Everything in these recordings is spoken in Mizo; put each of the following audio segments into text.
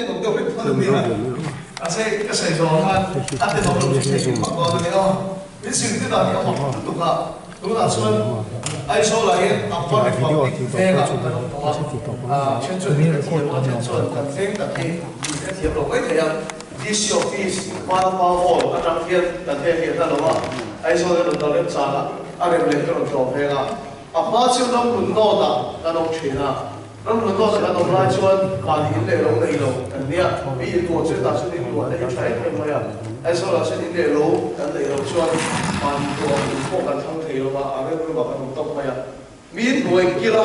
tenawm deuh hlek dawn a nia. Mahse ka sawi zawh khan a tenawm loh chu thei vak dawn a ni aw. Min zirtir dan hi a mak lutuk a, tunah chuan Aizawl ah hian Upper Republic vengah kan awm tawh a, then chuan min hrethiam a, then chuan kan veng tak hi min hrethiam lo mai thei a. DC Office, Vanapa Hall atang hian kan heng hi a hla lo a, Aizawl hi a rawn dal rem chang a, a rem leh ka rawn tlawm veng a. A hma chu ramhlun nawt ah kan awm thin a, ramhlun nawt ah kan awm lai chuan mahni in leh lo nei lo kan nia, mi in luah chu hetah chuan in luah te hi tha em em mai a, Aizawl ah chuan in leh lo kan neih loh chuan mahni tuah in pawh kan thlang thei lo va, a rem rem ah kan awm tawp mai a. Mi in hnuai kila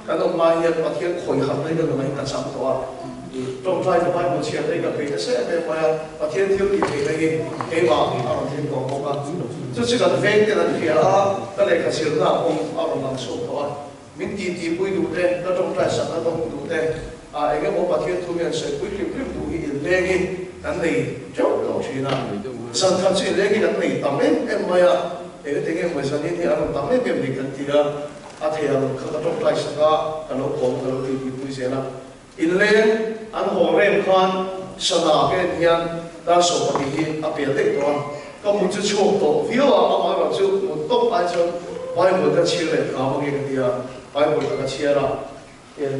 kan awm lai hian Pathian khawi khat mai ka nunah in ka chang tawh a, tawngtai ka Bible chhiar te hi ka peih nasa em em mai a, Pathian thil tih theihna hi keimah a rawn thleng tawh bawk a, chu chu kan veng ten an hria a, ka lehkha chhirna ah pawh a rawn lang chhuak tawh a, min tih tihpui duh te, ka tawngtai sakna dawng duh te, ah eng emaw Pathian thu hian sawipui hrim hrim duh hi inleng hi kan nei teuh tawh thin a, zan khat chu inleng hi kan nei tam em em mai a. Eng eng emaw zanin hi a rawn tam em em ni kan ti a, a thei ang kha ka tawngtai sak a, ka lo kawm ka lo ti tih pui zel a. Inleng an haw rem khan sana ka en hian dar 20 hi a pel daih tawh a, ka mut chu chhuak tawh viau a, amaherawh chu mut tawp ai chuan Bible ka chhiar leh hram ange ka ti a, Bible kha ka chhiar a,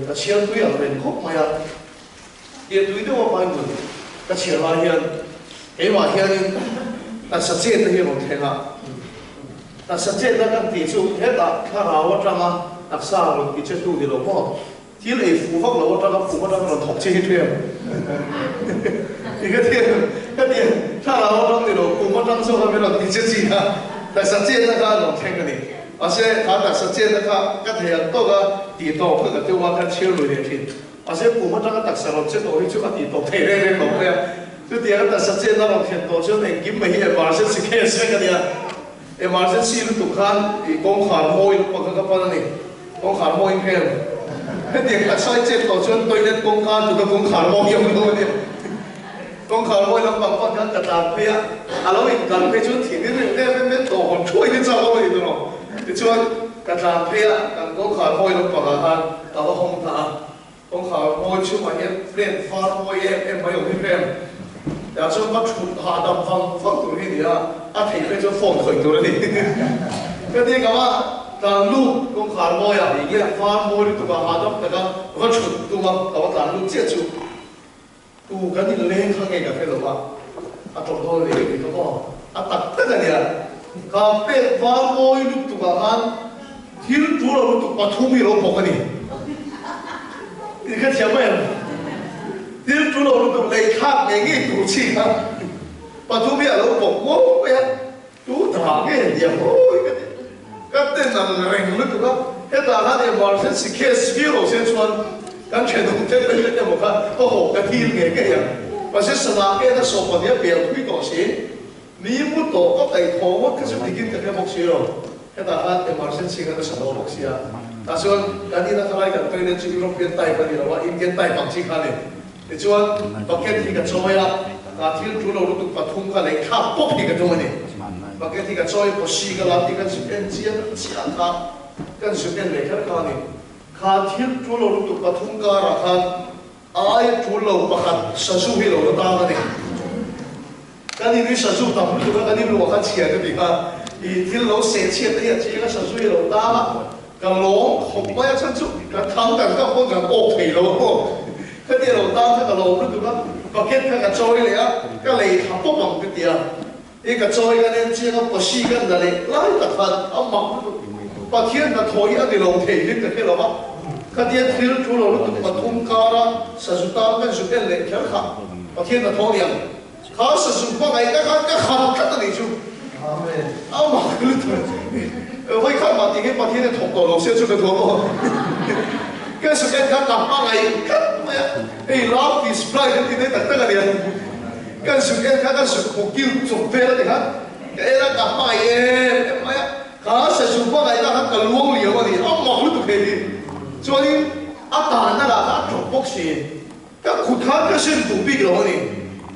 ka chhiar tui ang reng khawp mai a, Pian tui deuha Bible ka chhiar lai hian keimah hianin taksa chetna hi a rawn thleng a. Taksa chetna kan tih chu hetah thlarau atanga taksa rawn ti chetu ni lo maw? Thil ei fuh vak lo atanga pum atanga rawn thawk che hi thu em? Ti ka ti em? Ka ti thlarau atang ni lo pum atang zawk a min rawn ti che chi kha taksa chetna kha a rawn thleng a ni. Mahse kha taksa chetna kha ka thei ang tawk a tih tawp kha ka teuh a, ka chhiar lui leh thin. Mahse kum atanga taksa rawn che tawh hi chu a tih tawp thei reng reng lo mai a. Chutianga taksa chenna rawn thlen tawh chuan engkim mai hi emergency case vek a nia. Emergency lutuk khan ih kawngkhar mawi lutuk kha ka pan a ni. Kawngkhar mawi hmel. Hetiang taksa i chet tawh chuan toilet kawngka tluk a kawngkhar mawi awm lo a nia. Kawngkhar mawi lampang pan khan ka tlan phei a, a lo inkal phei chuan thih rin reng em em em tawh hawn thuai hi chak awm a ni tawh lo. Tichuan ka tlan phei a, kan kawngkhar mawi lampangah khan ka va hawng ta a, kawngkhar mawi chhungah hian plane var mawi em em mai awm hi hrem. Tah chuan va thut hahdam vang vang tur hi a ni a, a theih phei chuan phone khawih tur a ni. Ka ti ka va tlan lut kawngkhar mawiah plane var mawi lutuk ah hahdam taka va thut tum a, ka va tlan lut chiah chu. Tu kan in leng kha nge ka hre lo a, a tawp dawn leh ni ka maw? A tak tak a nia. Ka pek var mawi lutuk ah khan thil tul lo lutuk pathum hi lo bawk a ni. Tih ka thiam em? Thil tul lo lutuk lei thlak ngei ngei tur chi kha pathum hi a lo bawk muau mai a. Tu dah nge nia hawi ka ti. Ka ten ang reng lutuk a, hetah khan emergency case viau lo se chuan kan thenawm te toilet emaw kha ka haw ka dil ngei ngei ang. Mahse sana en a 20 a pel thui tawh si, mi mu tawh ka kaih thaw ngawt kha chu dikin ka hre bawk si lo. Hetah khan emergency kha nasa lo bawk sia. Tah chuan kan ina khalai kan toilet chu European type a ni lo a, Indian type ang chi kha a ni. Tichuan, bucket hi ka chawi a, ka thil tul lo lutuk pathum kha lei thlak pawp hi ka tum a ni. Bucket hi ka chawi a, pawsi ka la tih kan zuk en chiang chiah kha, kan zuk en leh kher kha a ni. Kha thil tul lo lutuk pathum karah khan ai tul lo pakhat sazu hi lo la tang a ni. Kan inui sazu tam lutuk a, kan inluah kha chhia ka ti kha, i thil lo seh chhiat te hi a chiang a, sazu hi lo tang a. Ka lawm khawp mai a chhan chu ka thang kan kap pawn kan awk thei lo a maw? Ka ti a lo tan kha ka lawm lutuk a, bucket kha ka chawi leh a, ka lei thla pawp ang ka ti a, i ka chawi kan en chiang a, pawsi kan la leh lai tak khan a mak lutuk, Pathian hnathawh hi a ni lo thei hlim ka hre lo a, khatia thil thu lo lutuk pathum kara sazu tan kan zuk en leh kher kha Pathian hnathawh a ni ang. Kha sazu hmangaih na khan ka khat tlat a nih chu. Amen. A mak lutuk. Vawi khat mah tih hi Pathian in thawk tawh lo sia chu ka thuam aw. Ka sazu en khan ka hmangaih tlat mai a. Hei love is blind an ti daih tak tak a nia. Ka sazu en khan ka sazu hmu kil chawp vel a ti khan ka en a ka hmangaih em em mai a. Kha sazu hmangaih na khan ka luang liau a ni. A mak lutuk hei hi. Chuanin a tanna lah kha a tawp bawk si. Ka kut khan ka sim duh bik lo a ni.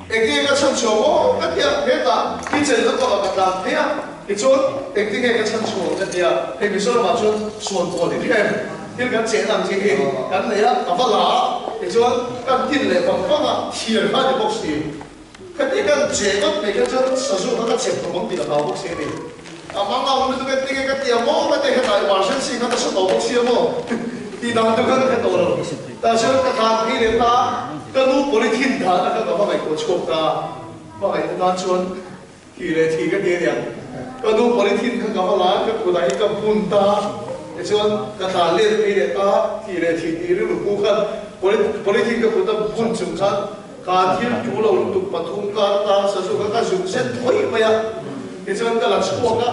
Engtinge ka chhan chhuah maw ka ti a, hetah kitchen lampangah ka tlan phei a, tichuan engtinge ka chhan chhuah ka ti a, hei Mizoramah chuan suan pawl hi em thil kan chehna ang chi hi kan nei a, ka va la a. Tichuan, kan tin leh vang vang a, thir kha a ni bawk si. Khati kan che ngawt mai kha chuan sazu kha ka chep khawp ang tih ka hlau bawk si a ni. A mang ang lutuk e tinge ka ti a maw ka ti a hetah emergency kha ka sa tawh bawk si a maw tih dan chu khan ka hre tawh lo. Tah chuan ka tlan phei leh ta a, ka nu polythene dahna kha ka va ngaihtuah chhuak ta a, hmangaihna tan chuan Thi leh thi ka ti a niang. Ka nu polythene kha ka va la a, ka kutah hi ka bun ta a, tichuan ka tlan let phei leh ta a, thi leh thi tih rilru pu khan polythene ka kut a bun chung khan ka thil tu lo lutuk pathum kar tan sazu kha ka zuk zet thawi mai a, tichuan ka la chhuak a,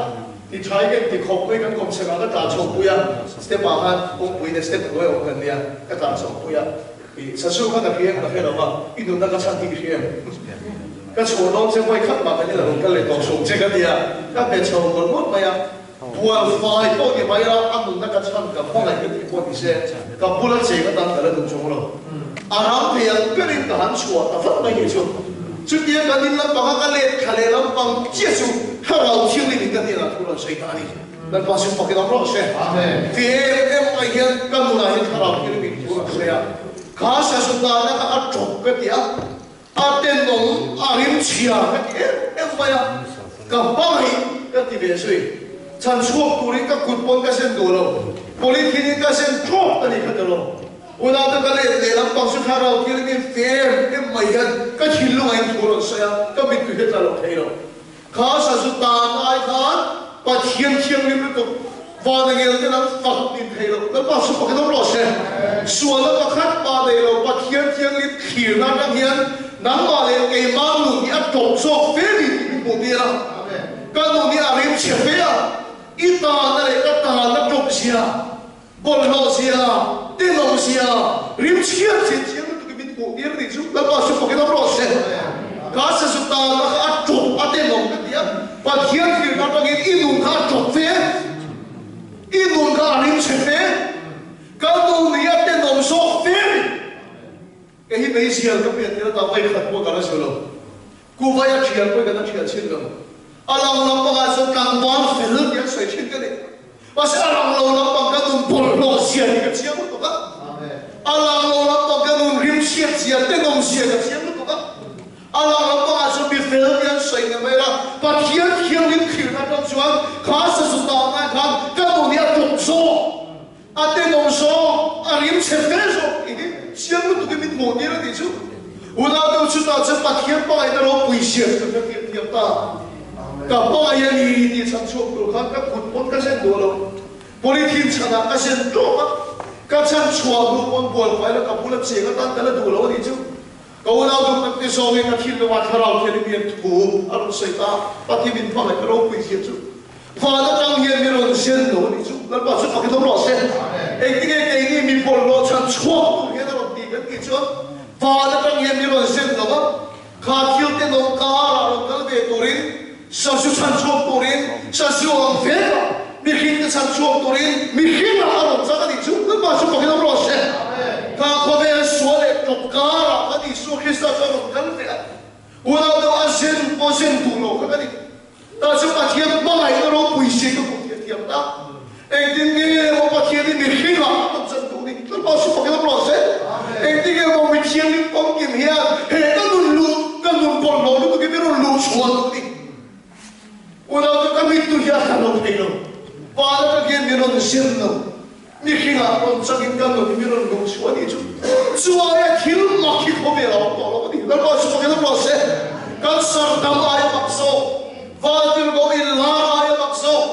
ti tha hi ka inti khawp mai, kan kawmchhek ah ka tlan chho pui a, step ah khan kawngpui leh step hnuai awm kan nia, ka tlan chho pui a. I sazu kha ka hria em ka hre lo va, i nunna ka chhan hi i hria em? Ka chhuah dawn che vawi khat mah kan in a rawn kal leh tawh chhung che ka ti a, ka pe chho mawlh mawlh mai a, bual fai pawh ni mai la, a nunna ka chhan ka hmangaih ka tih pawh ni se, ka bula cheng atan ka la duh chung lo. A ram thei ang berin ka han chhuah ta vat mai hi chu. Chutia kan in lampanga ka let thla leh lampang chiah chu thlarau thianghlim in ka hnenah thu rawn sawi ta a ni. Lalpa chu fakin awm rawh se. Ti em em mai hian ka nunah hian thlarau thil min thu a sawi a. Kha sazu tana kha a tawp ka ti a, a tenawm a rim chhia ka ti em em mai a, ka hmangaih ka ti ve zui. Chhan chhuak turin ka kut pawn ka zen duh lo, polythene in ka zen tawp a ni kha ti lo. Unaute ka let leh lampang chu thlarau thil min fe em em mai hian ka thinlungah in thu rawn sawi a, ka mittui hi a tla lo thei lo. Kha sazu tan ai khan Pathian thianghlim lutuk van a ngel ten an fak din thei lo. Lalpa chu fakin awm rawh se. Sualna pakhat mah nei lo Pathian thianghlim thlirna atang hian nangmah leh keimah nun hi a tawp zawk fe ni tih min hmuh tir a. Ka nun hi a rim chhe fe a, i tanna leh ka tanna tawp zia. Bawlhhlawh zia, tenawm zia, rim chhiat zia thiam lutuk in min hmuh tir nih chu Lalpa chu fakin awm rawh se. Ka sazu tana kha a tawp a tenawm ka ti a, Pathian thilna atangin i nun kha a tawp ve, i nun kha a rim chhe ve, ka nun hi a tenawm zawk fe ni. Kei hi meizial ka pian tir ata vawi khat pawh ka la zu lo. Kuvai a thial pawhin ka la thial chhin lo. A lang lampangah chuan tlangval fel tih an sawi thin ka ni. Mahse a lang lo lampang ka nun bawlhhlawh zia hi ka chiang lutuk a. A lang lo lampang ka nun rimchhiat zia, tenawm zia ka chiang lutuk a. A lang lampangah chuan mi fel tih an sawi ni mai la, Pathian thianghlim thlirna atang chuan kha sazu tanah khan ka nun hi a tawp zawk. A tenawm zawk, a rim chhe fe zawk tih hi chiang lutukin min hmuh tir a tih chu. Unau deuh chutah chuan Pathian hmangaihna ropui zia chu ka hriat thiam ta. Ka hmangaih a ni tih chhan chhuak tur khan ka kut pawn ka zen duh lo. Polythene chhanah ka zen tlawm a, ka chhan chhuah hnu pawn bualfai la ka bula cheng atan ka la duh lo a nih chu. Ka unau duh tak te zawngin ka thinlungah thlarau thian i mian thu a rawn sawi ta a, Pathian min hmangaih ropui zia chu. Van atang hian mi rawn zen lo a nih chu. Lalpa chu fakin awm rawh se. Engtinge keini mi bawlhhlawh chhan chhuak tur hian a rawn tih kan tih chuan van atang hian mi rawn zen lo a, kha thil tenawm karah rawn kal ve turin, sazu chhan chhuak turin, sazu ang veka mihringte chhan chhuak turin mihringah a rawn chang a nih chu. Lalpa chu fakin awm rawh se. Kha khawvel sual leh tawp karah khan Isua Krista chu a rawn kal ve a, unau deuh a zen pawh zen duh lo kha ka ni. Tah chu Pathian hmangaihna ropui si ka hmuh thiam thiam ta. Engtin nge maw Pathian hi mihring ah a rawn chan duh ni? Lalpa chu fakin awm rawh se. Engtin nge maw mi thianghlim famkim hian he ka nun luh, ka nun bawlhhlawh lutuk hi mi rawn luh chhuah duh ni? Unau chu ka mittu hi a hla lo thei lo. Van atang hian mi rawn zir lo. Mihring ah rawn changin ka nun hi mi rawn luh chhuah a nih chu. Chu aia thil mak hi khawvel a awm tawh lo a ni. Lalpa chu fakin awm rawh se. Cancer dam aia mak zawk, vantirhkoh in lar aia mak zawk,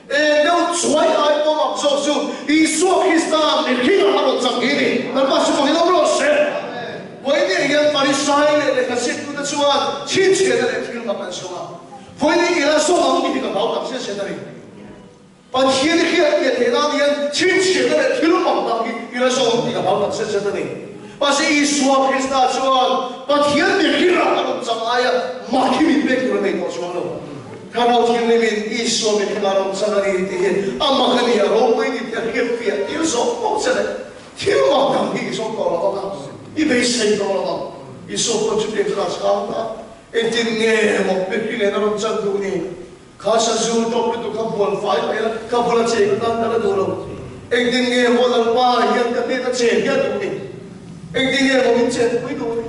eng deuh chuai aia pawh mak zawk chu Isua Krista mihring ah a rawn chang hi a ni. Lalpa chu fakin awm rawh se. Vawiin hian Farisai leh lehkha ziaktute chuan chhinchhiahna leh thil mak an sawm a. Vawiin ila sawm ang tih hi ka hlau tak zet zet a ni. Pathian i hriat piah theih nan hian chhinchhiahna leh thil mak dang hi i la zawng tih ka hlau tak zet zet a ni. Mahse Isua Krista chuan Pathian mihring-ah a rawn chang aia mak hi min pek tur a nei tawh chuang lo. Thlarau Thianghlimin Isua mihring-ah a rawn chang a ni tih hi a mak a ni, a ropui ni tih a hriat piah tir zawk pawh che leh thil mak dang hi i zawng tawh lo ang a, i beisei tawh lo ang. Isua pawn chutiang chuan a chhang ta. Engtin nge maw mihring in a rawn chan duh ni? Kha sazu tawp lutuk kha bual fai mai la, ka bula cheng atan ka la duh lo. Engtin nge maw Lalpa hian ka hnen a cheng hian duh ni? Engtin nge maw min chenpui duh ni?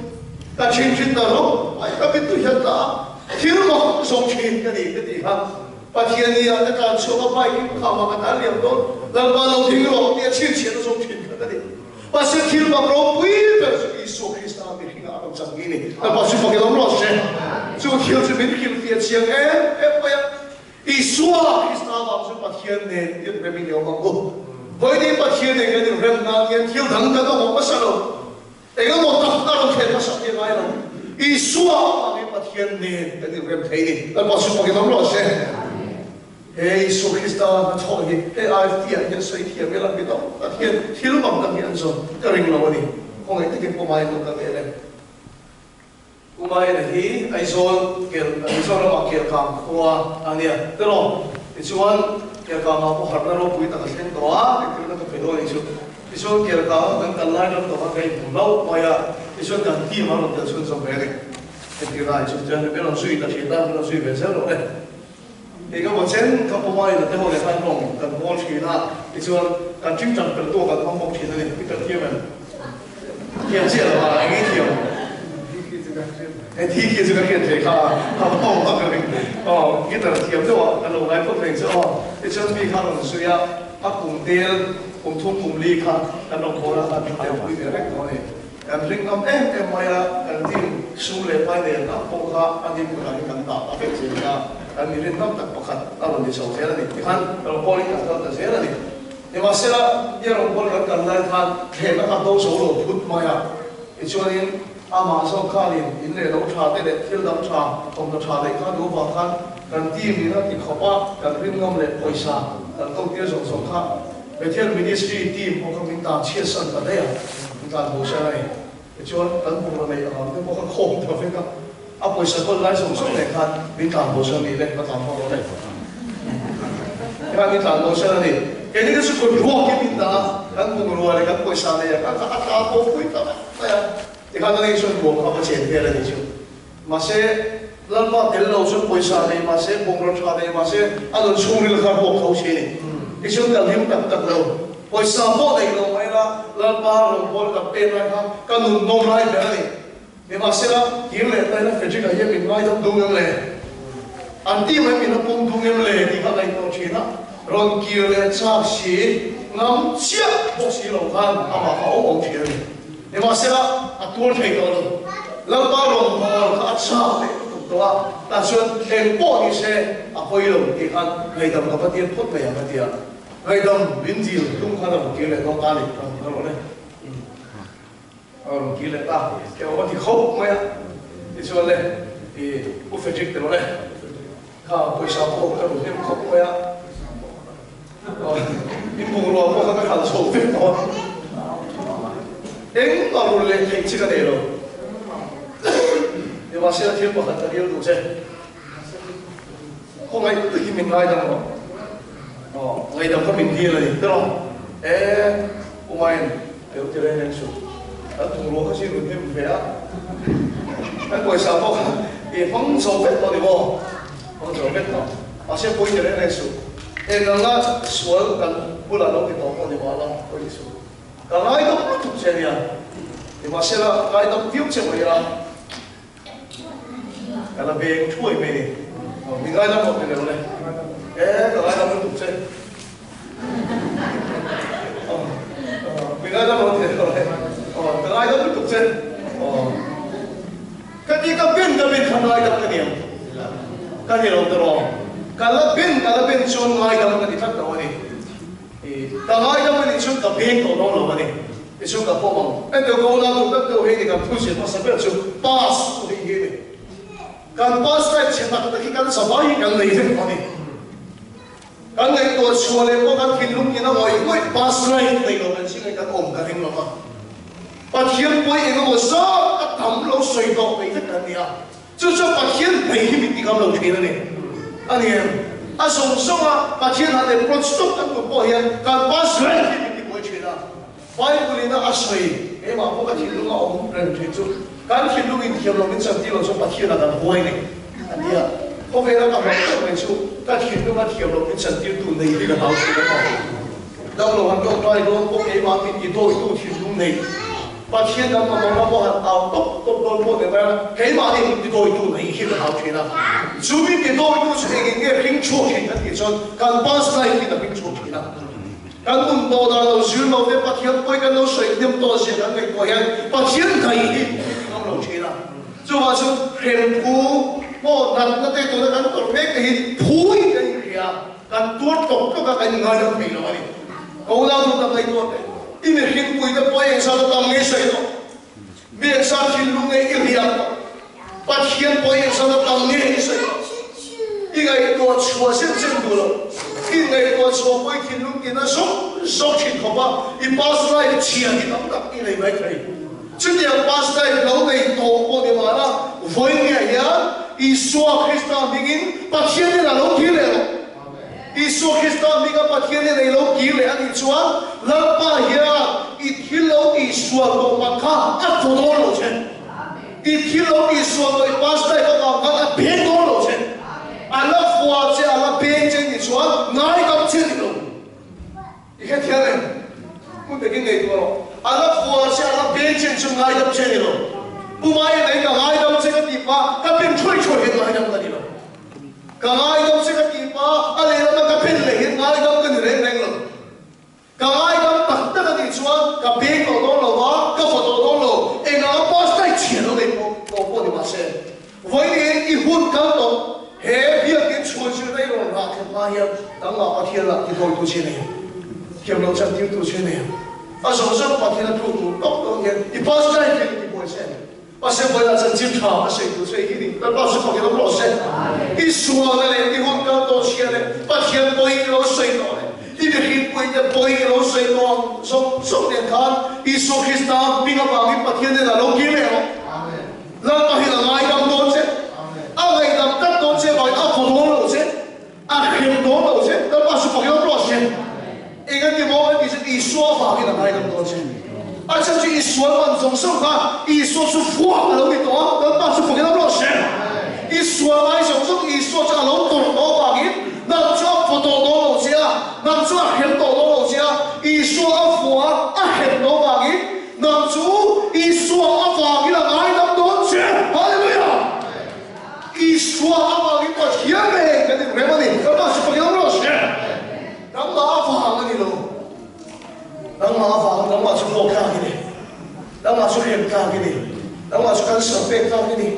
Ka chhingchhin ta rawp mai, ka mittui hian tla a, thil mak zawk thin ka ni ka ti kha. Pathian ni ah ka tlan chhuak a, bike in kham ah ka tan liam dawn, Lalpa lo ding rawh tia chhinchhiahna zawk thin kha ka ni. Mahse thil mak ropui ber chu Isua Krista mihringah a rawn chang ni a ni. Lalpa chu fak i awm rawh se. Chu thil chu min hrilhfiah chiang em em mai a. Isua Krista vang chu Pathian nen inrem i ni awm ang u. Vawiin Pathian nen kan inrem nan hian thil dang kan awm hmasa lo. Engemaw tak a rawn thlen hmasak hi a ngai lo. Isua avangin Pathian nen kan inrem thei ni. Lalpa chu fakin awm rawh se. He Isua Krista hnathawh hi hei AFT ah hian sawi thiam ila mi tam tak hian thil mak tak hi an zawn ka ring lo a ni. Khawngaih takin Pumai lo ka vel e. Pumai hi Aizawl kel Mizoram ah Kelkang khua a nia tiraw? Tichuan Kelkang ah pawh harhna ropui tak a thleng tawh a, engtirna ka pe dawn anih chu. Tichuan Kelkang ah kan kal lai ram tawh kha ka inhmu hlauh mai a, tichuan kan team a rawn tel chhunzawm ve a ni. Engtirna ah chuan min rawn zui ta thin a, min rawn zui ve zel rawh le. Eng emaw chen ka pawm a, ina te ho leh khan rawng kan hawl thin a, tichuan kan tingtang pel tawk an hmang bawk thin a ni. I kan thiam em? Thiam chiah lo a, eng i thiam? He thi khi chu ka hriat thei kha a, a awm a ka ring. Aw, guitar thiam deuh a, kan lo ngai phawt reng chu aw. Tichuan mi kha rawn zui a, a kum tel, kum thum kum li kha kan rawn hawl a, kan tel pui ve reng tawh a ni. Kan ring ngam em em mai a, kan team sum leh pai nen ang pawh kha a nim kutah hi kan dah ta vek zel a, kan mi rin ngam tak pakhat a rawn ni chho zel a ni. Tikhan rawn call in kan kal ta zel a ni. Nimahsela, i rawn call kan kal lai khan thlehna kha do zo lo phut mai a, tichuanin amah zawk khanin in leh lo tha te leh thil dang tha, thawmhnaw tha leh kha duh avang khan kan team in a ti khawp a, kan rin ngam leh pawisa kan ko tir zawng zawng kha Bethel Ministry team pawh kha min tan chhiat san ta daih a, min tan bo san a ni. Tichuan, kan bungraw neih ang ang te pawh kha khawm ta vek a, a pawisa kawl lai zawng zawng leh khan min tlan bo san a ni le, ka tlan haw lo le. Tikhan min tlan bo san a ni. Keini te chu kut ruakin min dah a, kan bungrua leh kan pawisa neih ang ang kha a tla bo pui ta vek mai a. Tikhan ani chuan nuam kha va chen vel a ni chu. Mahse, Lalpa tel lo chuan pawisa nei mahse, bungraw tha nei mahse, a nun chhungril kha ruak tho si a ni. Tichuan ka hlim tak tak lo. Pawisa pawh nei lo mai la, Lalpa rawngbâwl ka pek lai kha ka nun nawm lai ber a ni. Nimahsela, kir leh taina Frederick-a hian min ngaidam dung em le? An ti mai min la pawm dung em le tih kha ngaihtuah thin a, rawn kir leh chak si, ngam chiah bawk si lo khan amah kha awm awm thin a ni. Nimahsela, a tuar thei tawh lo. Lalpa rawn hawl kha a chak leh lutuk tawh a, tah chuan eng pawh ni se a pawi lo tih khan ngaihdam ka va tir phawt mai ang a ti a. Ngaihdam min dil tum khan a rawn kir leh dawn ta a ni, ka rawn kal rawh le. A rawn kir leh ta, ke awm a ti khawp mai a. Tichuan le, i U Frederick ti rawh le, kha pawisa pawh ka rawn hnem khawp mai a. I bungrua pawh kha ka kal chho vek tawh a, engmah rul leh theih chi ka nei lo. Nimahsela thil pakhat ka dil duh che, khawngaih takin min ngaidam rawh. Aw, ngaidam kha min dil a ni tiraw? E, Umain, lo ti reng reng suh. Kan bungrua kha chu i rawn hnem ve a, kan pawisa pawh kha i hmang zo vek tawh ni maw? Hmang zo vek tawh. Mahse pawi ti reng reng suh. Eng anga sual kan bulah lo ti tawh pawh ni mah la, pawi ti suh. Ka ngaidam lutuk che nia. Nimahsela, ngaidam viau che mai a, ka la veng thuai mai ni. Mi ngaidam rawh ti reng le. E, ka ngaidam lutuk che. Mi ngaidam rawh ti reng le. Ka ngaidam lutuk che. Ka ti ka bin ka bin kha ngaidam ka ni ang. Ka ni lo tawh. Ka la bin ka la bin chuan ngaidam ka ti tlat lo a ni. Ka ngaidam a nih chuan ka beng tawh dawn lo a ni. Tichuan ka pawm ang. Enteu ka unau duh tak deuh hei ni kan thu zir hmasa ber chu pass chu hei hi a ni. Kan pass life chhe tak tak hi kan zavai hi kan nei vek a ni. Kan ngaihtuah chhuah leh pawh kan thinlung in a ngawih ngawih pass life nei lo kan zinga kan awm ka ring lo va. Pathian pawi eng emaw zat a tam lo sawi tawh mai vek kan ni a. Chu chuan Pathian hmei hi min ti ngam lo thin a ni. A ni em? A zawng zawng a Pathian han approach tawp kan tum pawh hian kan pass reng hi min ti buai thin a. Bible in a a sawi keimah pawh ka thinlung a awm reng thin chu kan thinlung in thiam lo min chan tir lo chuan Pathian a kan huai ni a ti a. Khawvela ka hlauh deuh mai chu ka thinlung a thiam lo min chan tir tu nei hi ka hlau thin a maw. Damlo han tawngtai dawn pawh keimah min ti dawitu thinlung nei. Pathian kan mamawhna pawh han au tawp tawp dawn pawh ni mai a, keimahni min tidawitu na hi hi kan au thin a. Chu min tidawitu chu engin nge hring chhuak thin kan tih chuan kan past life in a hring chhuak thin a. Kan nun tawh dan lo zir lo te Pathian pawi kan lo sawi hnem tawh zia kan ngaihtuah hian Pathian hnaih hi kan awm lo thin a. Chuvang chuan hrem phu maw natna te tuna kan tawrh mek te hi phuin kan inhria a, kan tuar tlawk tlawk a, kan inngaidam thei lo a ni. Ka unau duh tak ngaihtuah teh, i mihringpui te pawi engzat a tam ngei sawi tawh, mi engzat thinlung ngei i hliam tawh, Pathian pawi engzat a tam ngei i sawi tawh, i ngaihtuah chhuah zet zet duh lo, i ngaihtuah chhuah pawi thinlung tina zawk zawk thin khawp a, i past life chhia hi tam tak i nei mai thei. Chutiang past life lo nei tawh pawh ni mahla, vawiinah hian Isua Krista hmingin Pathianin a lo kir leh lo. Isua Krista hminga Pathianin a lo kir leh a nih chuan Lalpa hian i thil lo tihsual tawh man kha a thaw dawn lo che. I thil lo tihsual tawh i past life avang khan a beng dawn lo che. A la fua che, a la beng che nih chuan ngaidam che ni lo. I hrethiam em? Hmun takin ngaihtuah rawh. A la phuar che, a la beng che chu ngaidam che ni lo. Pu Maia nei ka ngaidam che ka tih pa, ka pen thuai thuai hian ngaidam ka ni lo. Ka ngaidam che ka tih pa, a lehlam a ka pen leh hian ngaidam ka ni reng reng lo. Ka ngaidam tak tak a tih chuan ka beng tawh dawn lo va, ka vaw tawh dawn lo. Engah a pass daih chhiat lo nei pawh tawh pawh ni mahse. Vawiin i hun kal tawh, he biakin chhuan zirna i rawn rah thlen hma hian nangmah Pathian lah tidawitu che nei ang, thiam loh chantirtu che nei ang. A zawng zawng Pathian a tluk tur tawk dawn hian i pastor hi thil i tibuai che a ni. Mahse vawiinah chanchin tha a sawi tur che hi ni, Lalpa chu fakin awm rawh se. I sualna leh i hun kal tawh chhia leh Pathian pawi i lo sawi tawh leh i mihringpuite pawi i lo sawi tawh ang zawng zawng nen khan Isua Krista hming avangin Pathian hnenah lo kir leh rawh. Lalpa hian a ngaidam dawn che, a ngaihdam tlat dawn che vangin a vaw dawn lo che, a hrem dawn lo che, Lalpa chu fakin awm rawh se. Engati maw kan tih chuan Isua vangin a ngaidam dawn che. A chhan chu Isual man zawng zawng kha Isua chu vuak a lo ni tawh a, Lalpa chu fakin awm rawh se. Isual ngai zawng zawng Isua chu a lo tawrh tawh avangin nang chu a vaw tawh dawn lo che a, nang chu a hrem tawh dawn lo che a, Isua a vua a hrem tawh avangin Nang chu Isua avangin a ngaidam dawn che. Hallelujah! Isua avangin Pathian ngei kan inrem a ni. Kan mah sipai lo rawh se. Nangmah avang a ni lo. Nangmah avang, nangmah chu vuak tlak i ni. Nangmah chu hrem tlak i ni. Nangmah chu cancer pek tlak i ni.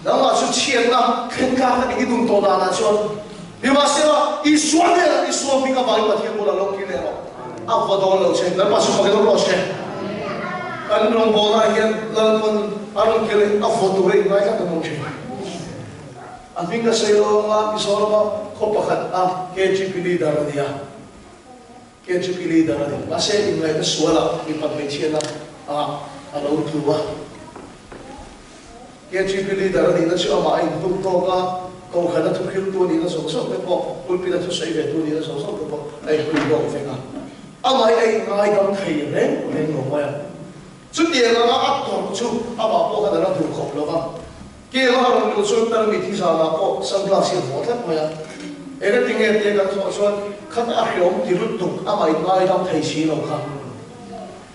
Nangmah chu chhiatna thlen tlak a ni i dun tawh danah chuan. Nimahsela, Isua hnenah Isua hming avangin Pathian bulah lo kir leh rawh. A va dawn lo che. Lalpa chu fakin awm rawh se. Kan rawngbawlnaah hian Lalpawn a rawn kir leh a vaw tura inngai tlat an awm thin. A hming ka sawi lo anga Mizorama khaw pakhat a KGP leader a ni a. KGP leader a ni. Mahse, inngaihna sualah mipat hmeichhiatna ah a lo tlu a. KGP leader a nihna chu amah a inhnuk tawk a, kohhran a thuhriltu a nihna zawng zawng te pawh, pulpit a thusawi ve tu a nihna zawng zawng te pawh a inhnuk tawk vek a. Amah hi a inngaidam thei reng reng lo mai a. Chutiang anga a tawrh chu amah pawh khan a la duh khawp lo va. Kema a rawn luh chuan tarmit hi zanah pawh sunglass hi a vuah tlat mai a. Engati nge tia kan zawh chuan khat a hreawm ti lutuk amah inngaidam thei si lo kha.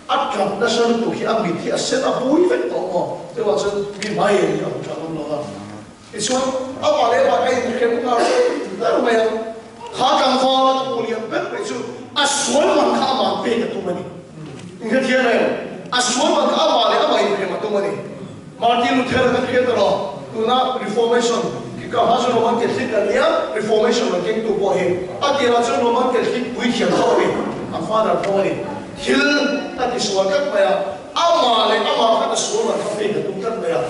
A tlap nasa lutuk hi a mit hi a sen a bui vek tawh maw? Chuvang chuan mi hmai em hi a hmu tha ngam lo va. Tichuan amah leh amah ka inhrem nghal ber mai a, kha tlangval a ka hmuh lian ber mai chu a sual man kha amah pek a tum a ni. Inhrethiam em? A sual man kha amah leh amah inhrem a tum a ni. Martin Luther kan hriat ta lo, tuna Reformation khi ka hma chu Roman Catholic kan nia, Reformation rawn kengtu pawh hi a tirah chuan Roman Catholic puithiam tho a ni, a father tho a ni. Thil a tisual tlat mai a, amah leh amah khan a sual man kha pek a tum tlat mai a.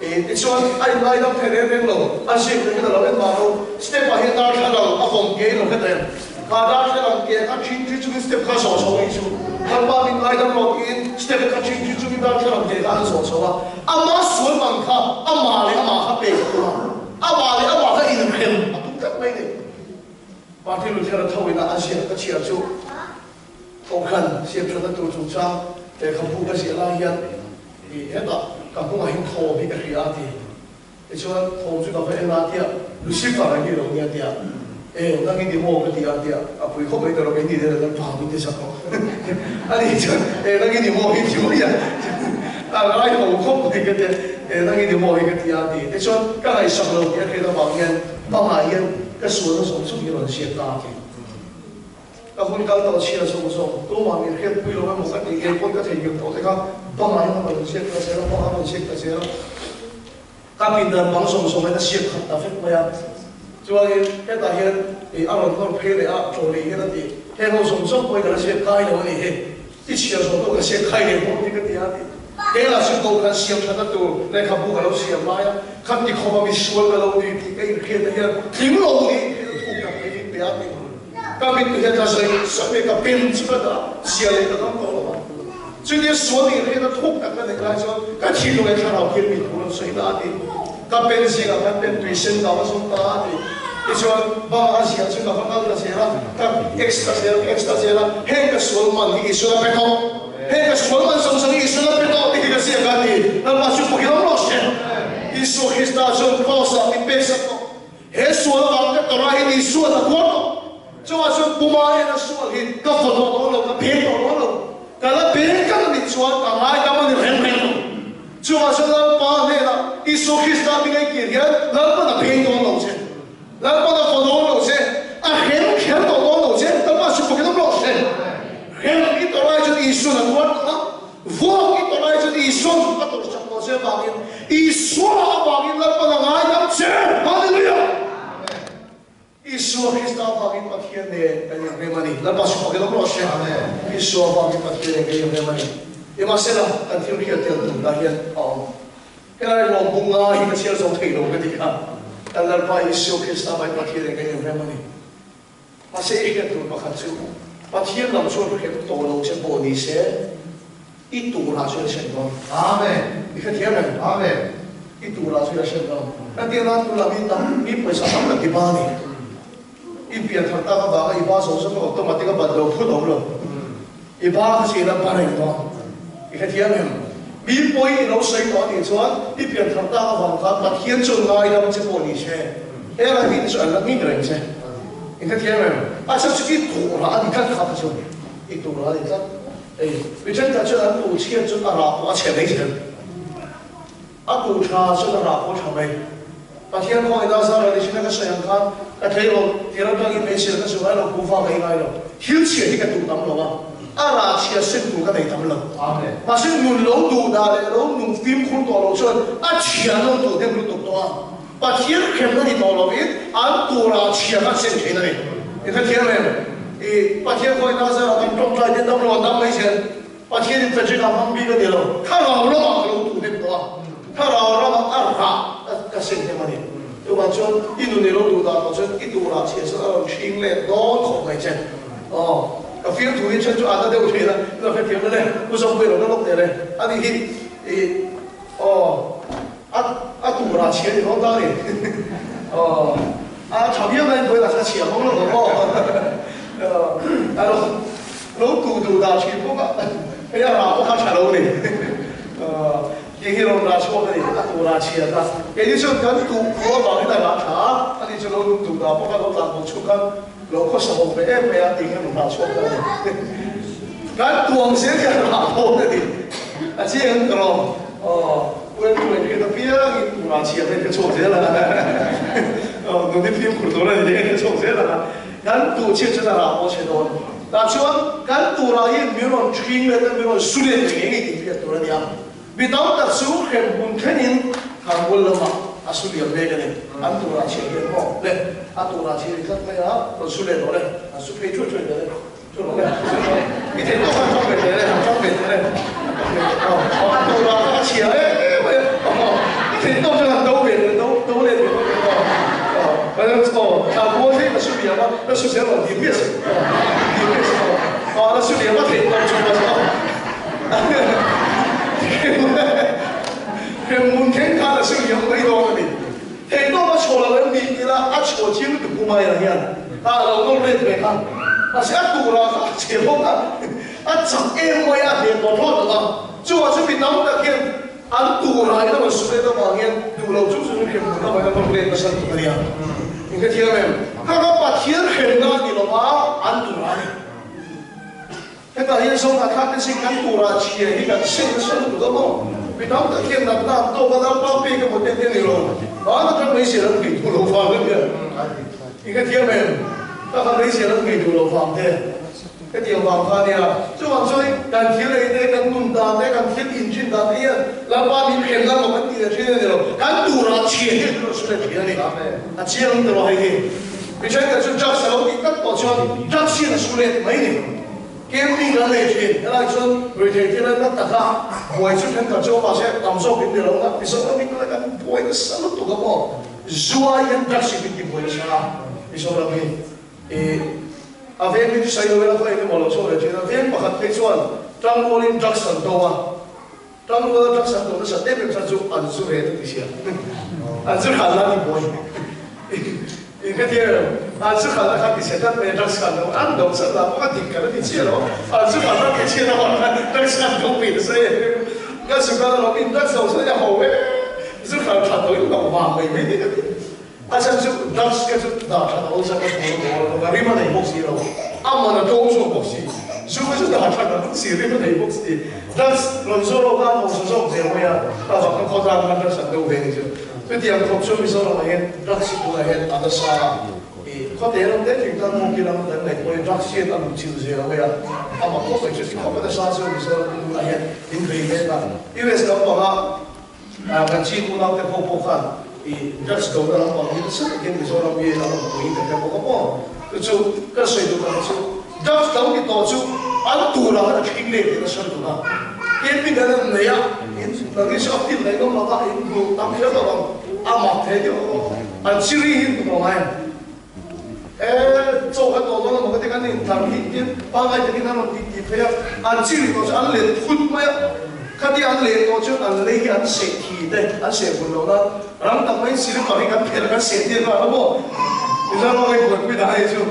E tichuan a inngaidam thei reng reng lo, a zir te hian a lo en mah lo, step ah hian darthlalang a vawm ke in lo hre ta em? Kha darthlalang ke kha ṭhing ṭhi chungin step kha zawh chho anih chu. Lalpa min ngaidam rawh tiin step kha ṭhing ṭhi chungin darthlalang ke kha an zawh chho a. Ama sual man kha amah leh amah kha pek a tum a, amah leh amah kha inhrem a tum tlat mai ni. Martin Luther-a tho ina a ziak ka chhiar chu Kohhran siamṭhatna tur chungchang lehkhabu ka ziah lai hian i hetah ka hnungah hian thawm hi ka hria a ti. Tichuan, thawm chu ka va en a tia, Lucifer a ni lo nia tia, E, nang i ni maw ka ti a tia, a pui khawp mai ta rawh, kei ni nen a Lalpa min ti sak rawh. Ani chuan, He nangin i maw hi ti mai a, a ngai ho khawp mai ka ti a, He nangin i maw hi ka ti a a ti. Tichuan, ka ngaihsak lo tih a hriat avang hian bangah hian ka sualna zawng zawng hi a rawn ziak ta a ti. Ka hun kal tawh chhia zawng zawng, tumah min hriatpui lo emaw ka tih ngei pawn ka theihnghilh tawh te kha bangah hian a rawn ziak ta zel a, bangah a rawn ziak ta zel a. Ka pindan bang zawng zawng hian a siam khat ta vek mai a. Chuanin hetah hian ih a rawn nawr phei leh a, trolley hian a ti, Heng ho zawng zawng pawhin ka la siam kai lo a nih hi, i chhiar zawh pawh ka siam khai leh bawk ni ka ti a ti. Kei lah chu kohhran siam thatna tur lehkhabu ka lo siam lai a, kha ti khawpa misual ka lo ni tih ka inhriatna hian tling lo ni tih a thuk tak mai min pe a ti. Ka mittu hian ka zawi zawi ka pen chu ka dah zia leh ka ngam tawh lo a. Chutia sual inhriatna thuk tak ka neih lai chuan ka thinlung leh thlarau hian mi thu rawn sawi ta a ti. Ka pen zingah khan pen tui sen dau a zawm ta a ti. Tichuan bangah a ziah chu ka va kal ta zel a, ka ex ta zel a, ka ex ta zel a, heng ka sual man hi Isuan a pe tawh, heng ka sual man zawng zawng hi Isuan a pe tawh tih hi ka ziak a ti. Lalpa chu pawhin awm rawh se. Isua Krista chuan Kraws-ah min peksak tawh. He sual avang ka tawrh ah hian Isuan a tuar tawh. Chuvah chuan puma hian a sual hi ka vaw tawh dawn lo, ka peng tawh dawn lo. Ka la peng tlat a nih chuan ka ngaidam a ni reng reng lo. Chuvah chuan Lalpa hnenah Isua Krista hming a kir hian Lalpa'n a peng dawn lo che, Lalpa'n a vaw dawn lo che, a hrem kher tawh dawn lo che, Lalpa chu fakin awm rawh se. Hrem i tawrh lai chuan Isua'n a tuar tawh a, vuak i tawrh lai chuan Isua'n a tawrh sak tawh che avangin Isua avangin Lalpa'n a ngaidam che. Hallelujah! Isua Krista avangin Pathian nen kan inrem a ni. Lalpa chu fakin awm rawh se. Isua avangin Pathian nen kan inrem a ni. Nimahsela, kan thil hriat tel tumna hian a awm. Helai ruang bunga hi ka chhiar zo thei lo ka ti kha. Kan Lalpa Isua Krista avangin Pathian nen kan inrem a ni. Mahse i hriat tur pakhat chu, Pathian lam chuan hrem tawh lo che pawh ni se, I turah chu i hre dawn. Amen. I hrethiam em? Amen. I turah chu i hre dawn. Hetiang nan tunah mi tam, mi pawisa tam tak i ba ni. I pian thar tak avanga i ba zawng zawng kha automatic a ban lo phut awm lo. I ba kha chu i la ba reng dawn. I hrethiam em? Mi pawi i lo sawi tawh a nih chuan i pian thar tak avang khan Pathian chuan ngaidam che pawh ni se, helai mi te chu an la ngik reng che. I hrethiam em? A chhan chu i turah a ni tlat kha kha chu. I turah a ni tlat. Hei, mi thenkhat chuan an tuh chhiat chuan a rah pawh a chhe mai zel. A tuh tha chuan a rah pawh a tha mai. Pathian khawngaih na zar a ni chin a ka sawi ang khan ka thei lo, ti ram tangin hmeichhia ka chu ngai lo, kuhva ka ei ngai lo. Thil chhia hi ka tuh tam lo a, a rah chhia sim tur ka nei tam lo. Mahse nun lo duh dah leh lo nung fimkhur tawh lo chuan a chhia an lo tuh hnem lutuk tawh a. Pathian hremna ni tawh lovin an turah chhia kha sem thin a ni. I hrethiam em? I Pathian khawi ta zara kan tawngtai te dam lo an dam mai zel. Pathian in tragic a hmang bik a ni lo. Thlarau ramah ka lo tuh hnem tawh a. Thlarau ramah a rah ka sem hnem a ni. Chuvang chuan i nun i lo duh dah tawh chuan i turah chhia chuan a rawn hring let dawn khawp mai che. Aw, ka fiamthu hi then chu a na deuh thin a, i lo hrethiam na le. Pu Zawngpui lo na lawk teh le. Ani hi i Aw, a a turah chhia ni dawn ta ni. Aw, a tha viau na in buai lah chuan a chhia hmang lo ang aw. A lo lo tuh duh dah thin bawk a, hei a rah pawh kha tha lo ni. Aw, tih hi rawn rah chhuak a ni, a turah chhia ta. Keini chuan kan tuh phuah avangin a rah tha a, ani chu lo lung duh dah bawk a, lo tlan bawk chhuk khan lo khawsa ho ve em mai a, tih hi rawn rah chhuak ta a ni. Kan tuang zel hi a rah dawn a ni. A chiang ang ka rawh. Aw, u en tu en hriat apiangin tura chhiat a inhre chhuak zel ang a. Aw, nuni fimkhur tur a ni a inhre chhuak zel ang a. Kan tuh chhiat chuan a rah pawh a chhe dawn. Tah chuan kan turah hian min rawn ṭhing let a, min rawn su let ngei ngei tih hriat tur a ni a. Mi tam tak chu hremhmun thlengin Thangbual lamah a su liam mek a ni. An turah chhiat hian maw le, a turah chhiat i tlat mai a, rawn su let rawh le, an su phei ṭhuai ṭhuai zel e. I theih tawk han tawk ve teh le, han tawk ve teh le. A tur ah a chhia em em mai a. I theih tawk chuan han do ve teh, do do let ve bawk teh aw. Aw, thla kual hi la su liam a, la su zel lo, dim miah suh. Dim miah suh aw. Aw, la su liam a theih tawk chu a aw. Hremhmun thleng khan la su liam mai dawn a ni. Theih tawk a chhuah lo em ni tila a chhuah chiang lutuk pu Maia hian a lo nawr let ve kha. Mahse a turah kha a che bawk a, a chak em mai a hliam tawh thlawt lo a. Chuvang chu mi tam tak hian an turah in a rawn su let avang hian duh lo chung chung in hremhmun a vawiin a nawr let nasa lutuk a nia. In hrethiam em? Kha kha Pathian hremna a ni lo va, an turah a ni. Hetah hian Zohnahthlak te sin kan turah chhia hi kan seng nasa lutuk a maw? Mi tam tak hian natna an tawk a, Lalpa pek emaw te te ni lo. Van atang meizial an nghei duh lo vang a nia. I ka thiam em? Ka kha meizial an nghei duh lo vang te. Hetiang vang kha a nia. Chuvang chuan kan thil ei te, kan nun dan te, kan thil inchhin dan te hian Lalpa min hremna emaw kan tih leh thin a ni lo. Kan turah chhia hi an rawn sawi leh thin a ni. A chiang tawh hei hi. Mi thenkhat chu drugs a lo tih tak tawh chuan drugs hian a su let mai ni. Camping kan nei thin. Helai chuan ruihtheih thil a na taka buai chu thenkhat chu mahse tam zawk in ni lo na. Mizoram hi tunah kan buai nasa lutuk a maw? Zuai hian drugs hi min ti buai nasa a Mizoram hi. Ih a veng hi chu sawi lo ila khaw engemaw lo chhuak leh thin a. Veng pakhat phei chuan tangrualin drugs an do a. Tangruala drugs an do nasa em em chhan chu an zu ve ta ti sia. An zu khalna a ni buai. In ka tia lo. An zu khalna kha ti chhe tlat mai a drugs kha an do an do chhan lah pawh a dik kan a ti chiah lo. An zu khalna ti chhiat avang khan drugs kha an do pei nasa em em. Ka zu kal alawm in drugs lo chuan a ho em. Zu khal that lo in lo vang mai mai ni ka ti. A chhan chu drugs kha chu dah that a awlsam a hmuh a dawl a rim a nei bawk si lo, a man a tlawm zawk bawk si, zu kha chu dah that a awm si, rim a nei bawk si, drugs rawn zawh lawk khan hausa zawk zel mai a, ka vak na khawtlang khan drugs an do ve ni chu. Chutiang khawp chu Mizoramah hian drugs hi tunah hian a nasa a, ih khawte ram te thingtlang hmawng lam kan ngaih pawhin drugs hian a luh chilh zel mai a, amah khawp mai chu ti khawp a nasa chu Mizoram tunah hian min vei mek a, US lampangah Kan chin unaute ho pawh khan i drugs dona lampang hi nasa takin Mizoram hi a rawn puiin ka hre bawk a maw? Chu chu ka sawi duh tak chu drugs lo ti tawh chu an turah khan a thleng leh tih ka sawi duh a. Camping kan han nei a, in nang hi chu a film ngaih ngam lova in hmu tam kher lo ang, a mak thei deuh a, an chiri hi hmu tawh ngai ang. E, chaw kan tawh dawn emaw ka ti kan intlar hi tin pangngai takin an rawn tih tih phei a, an chi ri tawh chu an let phut mai a, khatia an let tawh chuan an lei hi an seh thi te, an seh vun lo nan rang tak maiin silipar hi kan phelh a kan seh tir nghal a maw? Mizoram a buaipui dah hei chu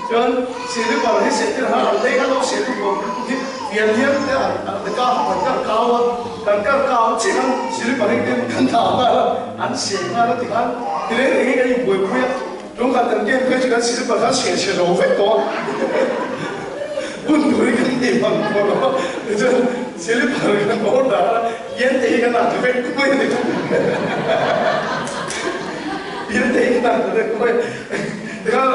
chuan silipar hi seh tir nghal an lei kha lo seh tir vun hi pian hian te an ka kan kar kau a, kan kar kau chiah khan silipar hi tin kan dah nghal a, an seh nghal a tikhan ti reng reng hi kan inbuaipui a. Tungkhat kan game phei chu kan silver kha chhe chhe zo vek tawh a, hun tur hi kan nei hman tawh lo a, tichuan silver kan order a, pian te hi kan ah ta vek mai a ni, pian te hi kan ah ta vek mai, tikhan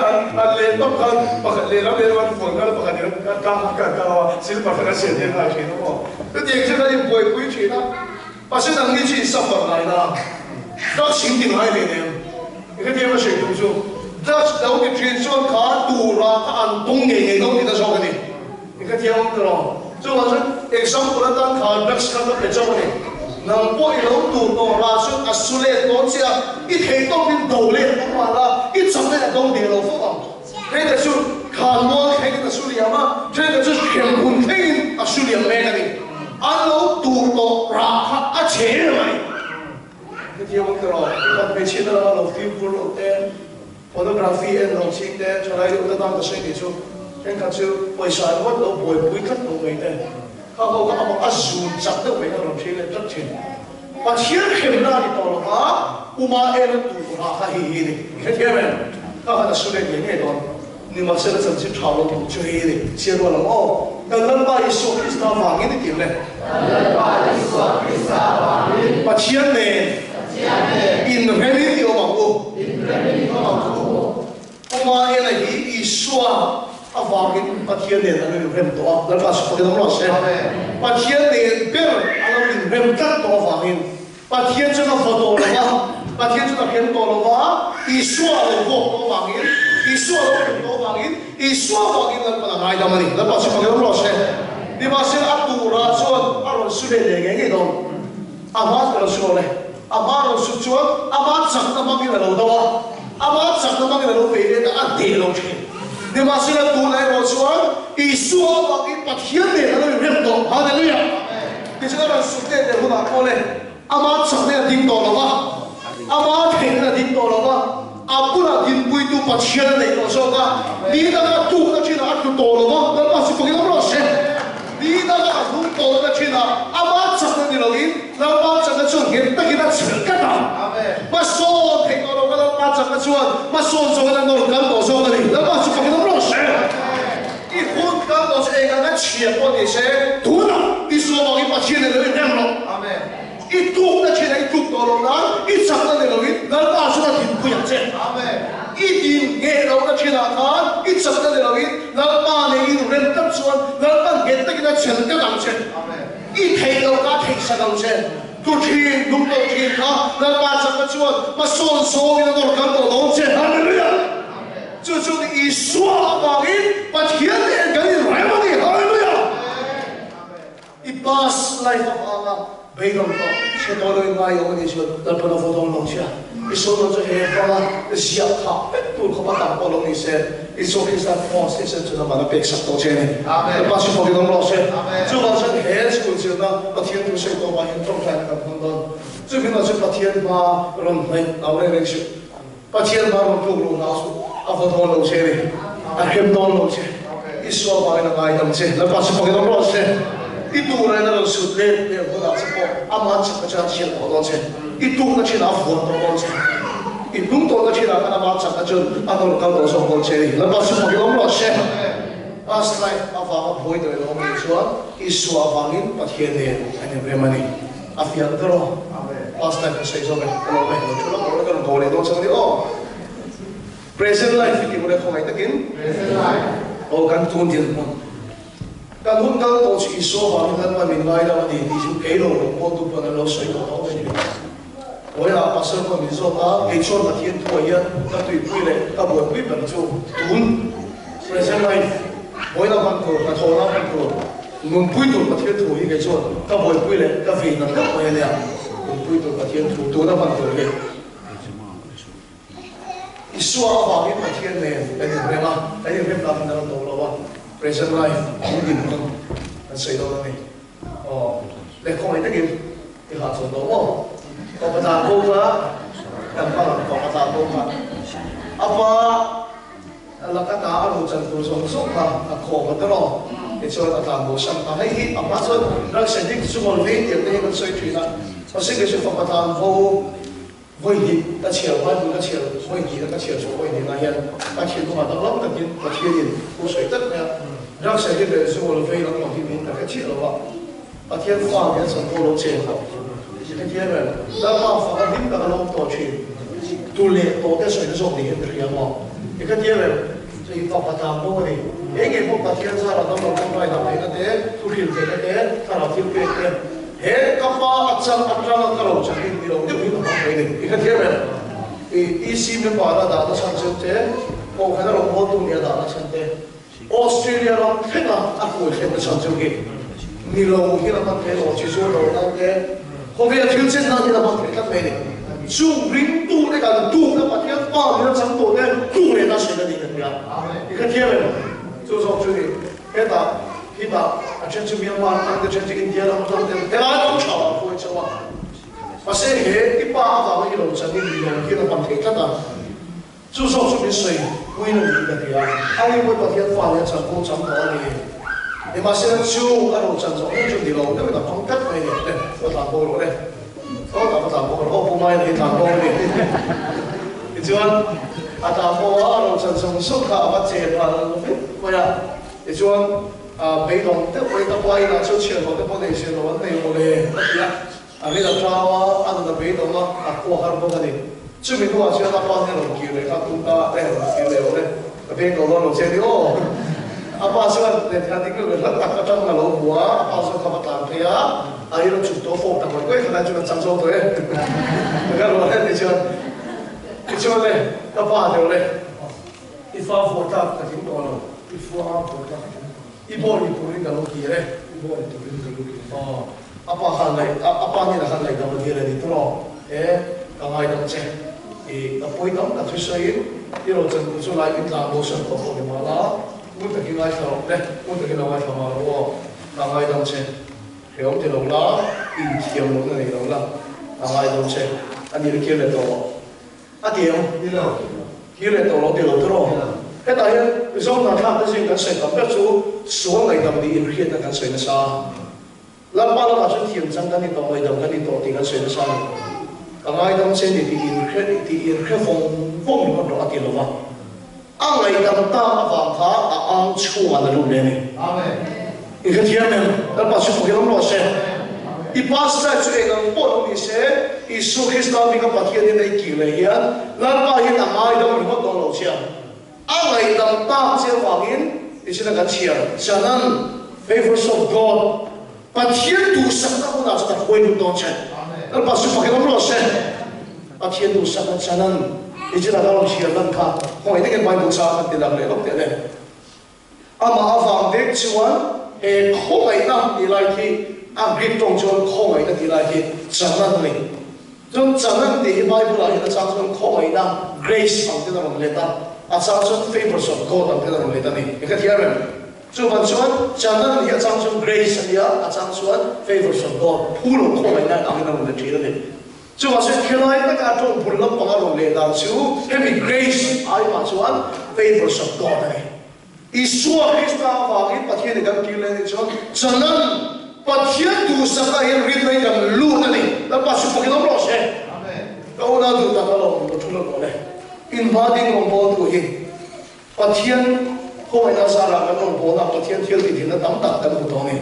an leh tawp khan pakhat lehlam lehlam an phone khan pakhat in a kang a kang a, silver kha kan siam tir nghal thin a maw, chutiang chu kan inbuaipui thin a. Pastor dang hi chu in suffer ngai na, drugs in ti ngai hle nem. I hrethiam a sawi tum chu, drugs lo ti thin chuan kha tura kha an tung ngei ngei lo tihna zawk a ni. I hrethiam ang tiraw? Chuvang chuan example atan kha drugs kha ka pe chauh a ni. Nang pawh i lo tur tawh rah chuan a su let dawn che a, i theih tawkin do let pawh mah la, i chakna in a do der lo fo ang. Thenkhat chu khanmual thlengin a su liam a, thenkhat chu hremhmun thlengin a su liam mek a ni. An lo tur tawh rah kha a chhe em a ni. Hetiang ang erawh mipat hmeichhiatna lama lo fimkhur loh te, photography en lo ching te, thalai deuh te tan ka sawi tih chu thenkhat chu pawisa ringawt lo buaipui tlat lo mai te, kha ho kha amah a zun chak deuh mai kha rawn ṭhi leh tlat ṭhin. Pathian hremna a ni tawh lo va, Uma ena tur rah kha hei hi a ni. I hrethiam em? Ka han a su leh ngei ngei dawn. Nimahsela chanchin tha lo tur chu hei hi a ni. Chhiar rual ang aw. Kan Lalpa Isua Krista vangin i tir le. Kan Lalpa Isua Krista vangin. Pathian nen. Pathian nen. Inremin i awm ang u. Inremin i awm ang u. Uma ena hi Isua avangin Pathian nen an lo inrem tawh a, Lalpa chu fakin awm rawh se. Pathian nen ber an lo inrem tlat tawh avangin Pathian chuan a vaw tawh lo va, Pathian chuan a hrem tawh lo va, Isua a lo vawk tawh avangin, Isua a lo hrem tawh avangin, Isua avangin Lalpan a ngaidam a ni. Lalpa chu fakin awm rawh se. Nimahsela a turah chuan a rawn su leh leh ngei ngei dawn. A hma chu a lo su lo le. A hma rawn sut chuan ama chakna hmangin a lo do a, ama chakna hmangin a lo bei let a, a deh lo thin. Nimahsela tunah erawh chuan Isua avangin Pathian nen a lo inrem tawh. Hallelujah! Tichuan a rawn sut let leh hunah pawh le ama chakna in a ding tawh lo va, ama theihna in a ding tawh lo va, a bulah dinpuitu Pathian a nei tawh zawk a, ni danga tukna thinah a tlu tawh lo va, Lalpa chu fakin awm rawh se. Ni danga a hnung tawhna thinah ama chakna ni loin Lalpa chakna chuan nghet takin a chhel tlat a. Hmasawn theih tawh lo ka Lalpa chakna chuan hmasawn zawngin a nawr kal tawh zawk a ni. Lalpa chu fakin awm rawh se. I hun kal tawh chu eng anga chhia pawh ni. che. I din ngheh lohna thinah khan i chakna ni loin Lalpa nei i inrem tlat chuan Lalpa nghet takin a chel tlat ang che. I theih loh kha a theihsak ang che. Tu thin, lung tawh thin kha Lalpa chakna chuan hmasawn zawngin a nawr kal tawh dawn che. Hallelujah! Chu chu Isua avangin Pathian nen kan inrem a ni. Hallelujah! I past life avanga beidawng tawh chhe tawh lo i ngai awm a nih chuan Lalpan a vaw dawn lo che a. I sawi dawn chu he hmanga ziah thah vek tur khawp a tam pawh lo ni se, Isua Krista cross thisen chuan amah a pek sak tawh che a ni. Lalpa chu fawkin awm rawh se. Chuvang chuan he chhun zirna Pathian thu sawi tawh vangin tawngtaina kan hmang dawn. Chu hmunah chuan Pathian hma rawn hnaih lo reng reng suh. Pathian hma rawn tluk luh hna chu a vaw dawn lo che a ni. A hrem dawn lo che. Isua vangin a ngaidam che. Lalpa chu fakin awm rawh se. I tuhrena rawn sut let leh hunah che pawh amah chakna chuan a chhiat tawh dawn che. I tukna thinah a vuan tawh dawn che. I hnung tawhna thinah khan amah chakna chuan a nawr kal tawh zawk dawn che a ni. Lalpa chu fakin awm rawh se. Past life avanga buai tawh i lo awm nih chuan Isua avangin Pathian nen an inrem a ni. A fiah ber aw. Past life ka sawi zawk e, ka lawm e, lo thu lawk rawh ka rawn go leh dawn chang a ni aw. Present life hi tih mawle khawngaih takin. Present life. Aw kan tun dinhmun. Kan hun kal tawh chu Isua vangin Lalpa min ngai lo a ni tih chu kei lo rawn pawltu pawn an lo sawi tawh tawh mai ni. Vawilah pastor pawh min zawk a, kei chuan Pathian thuah hian ka tuipui leh ka buaipui ber chu tun present life vawilah hman tur, hnathawhna hman tur, Nunpui tur Pathian thu hi kei chuan ka buaipui leh ka vei nat deuh mai a nia, nunpui tur Pathian thu tuna hman tur hi. Isua avangin Pathian nen kan inrem a, kan inrem dan in a la to lo a, present life min dinhmun kan sawi dawn a ni. Aw, leh khawngaih takin i hahchawn tawh maw? Kawpa tlan bo kha kan hmang ang, kawpa tlan bo kha a pa. A laka ta a ro chan tur zawng zawng kha a khawm a tawrh aw. Tichuan a tlan bo sang ta. Hei hi a hma chuan drugs addict chu ngawl vei tiang te hi kan sawi thin a. Mahse kei chu fapa tlan vo vawi hnih ka chhiar Bible ka chhiar vawi hnih a ka chhiar chhuah vawi hnihna hian ka thinlungah danglam takin Pathianin thu sawi tlat mai a. Drugs addict leh zu ngawl vei lam pang hi min ta hre chiah lo a. Pathian fa hian chanvo lo chen lo. Hetiang em? Lalpa faka hlim tak a lawm tawh thin. Tu leh tawh te sawina zawk ni hian ka hria maw? Hetiang em? Chu i fapa tlang bawk a ni. Eng nge pawh Pathian zarah dam lo tawngtai dam theihna te, thu hrilh theihna te, thlarau thil pek te, he ka pa a chang atanga ka lo chak in ni lo deuh hi ka hmang mai a ni. Hetiang em? I EC member a dahna chhan chu te, Kohhran a rawngbawltu nia dahna chhan te, Australia ram thlenga a hruai thlenna chhan chu hi ni lo hian a hman theih lo, chi chu lo nan te khawvel thil chen nan hian a hman theih tlat mai a ni. Chung ringtu te kan tukna Pathian pa nih a chang tawh te tuk leh na sawi na ni kan nia. I kha thiam em? Chu zawk chu ni hetah hitah a then chu Myanmar atang te then chu India ram atang te helai ram tha ah hruai chauh a. Mahse he i pa avanga i lo chanin ni lo hian a hman theih tlat a. Chu zawk chu min sawi puiin a niin ka hria. Ani pawh Pathian fa leh a chanvo chang tawh a ni. Nimahsela chu a ro chan zawh mek chu ni lo deuhin a hmang tlat mai a ni. Le, va tlan bo rawh le. Aw tah va tlan bo rawh. Aw Pu Maia hi tlan bo a ni. Tichuan a tlan bo a, a ro chan zawng zawng kha a va che ral vek mai a. Tichuan beidawng deuh mai ka pa inah chuan chhiarhlawh te pawh nei zir lo an nei maw le ka ti a. A rin a tlau a, a nun a beidawng a, a khua har bawk a ni. Chumi hnuah chuan a pa hian rawn kir leh kha a tum ta a, eh rawn kir leh awm e, ka veng lo dawn lo che ni aw. A pa chuan lehkha ding leh hla tak atang a lo hmu a, a pa chuan kha va tlan phei a, a rin a chhuk tawh fawk ta ngawih ngawih kha lai chuan a chang zawk tawh e. Ka ruah hian tichuan, tichuan le, ka pa deuh le, i fa vuah tlak ka tling tawh lo, i fa vuah tlak ka tling tawh lo. I bawi turin ka lo kir e. I bawi turin ka lo kir e. Aw, a pa khan ngaih, a pa hnenah khan ngaihdam a dil a ni tur aw. E, ka ngaidam che. I, ka pawi tam tak chu sawiin, i ro chan tur chu lai min tlan bo sawn tawh pawh ni mah la, ngun takin ngaithla rawh le, ngun takin lo ngaithla mah rawh aw, ka ngaidam che. Hreawm ti lo la, inthiam lohna nei lo la, ka ngaidam che. A ni la kir leh tawh rawh. A ti ang? Ti lo. Kir leh tawh lo ti lo tawh. Hetah hian Mizo hnathlak te zing kan sawi tam ber chu sual ngaihdam niin hriatna kan sawi nasa a. Lalpa lamah chuan thiam chang kan ni tawh, ngaihdam kan ni tawh tih kan sawi nasa a ni. Ka ngaidam che ni tih inhre tih inhre vawng vawng ringawt rawh a ti lo va. A ngaihdam tak avang kha a ang chhungah na lut leh a ni. I hrethiam em? Lalpa chu fak i awm rawh se. I past life chu eng ang pawh lo ni se, Isua Krista hminga Pathian in a i kir leh hian Lalpa hian a ngaidam ringawt dawn lo che a. A ngaihdam tak che avangin nichin a kan chhiar Canan, Favours of God, Pathian duhsakna hunah chuan a hruai lut dawn che. Lalpa chu fakin awm rawh se. Pathian duhsakna Canan, nichin a kan rawn chhiar lan kha khawngaih takin Bible chang kan ti lang leh lawk teh le. Amah avang vek chuan he khawngaihna tih lai khi a Greek tawng chuan khawngaihna tih lai khi Canan a ni. Chuan Canan tih hi Bible ah hian a chang chuan khawngaihna, grace, ang ten a rawn let a, a chang chuan favours of God ang ten a rawn let a ni. Eng ka thiam em? Chuvang chuan Canan hi a chang chuan grace a nia, a chang chuan favours of God, phu lo khawngaihna angin a rawn let thin a ni. Chuvang chuan khilai taka a tawng bul lampang a rawn leh dan chu hemi grace aimah chuan favours of God a ni. Isua Krista avangin Pathian i kan kir leh anih chuan chanan Pathian duhsakah hian rinna i kan lut a ni. Lalpa chu fakin awm rawh se. Ka unau duh tak alawm ka thu lo tawh le. In hma ding rawngbawltu hi Pathian khawngaihna zarah kan rawngbawlna Pathian thil tithinna tam tak kan hmu tawh a ni.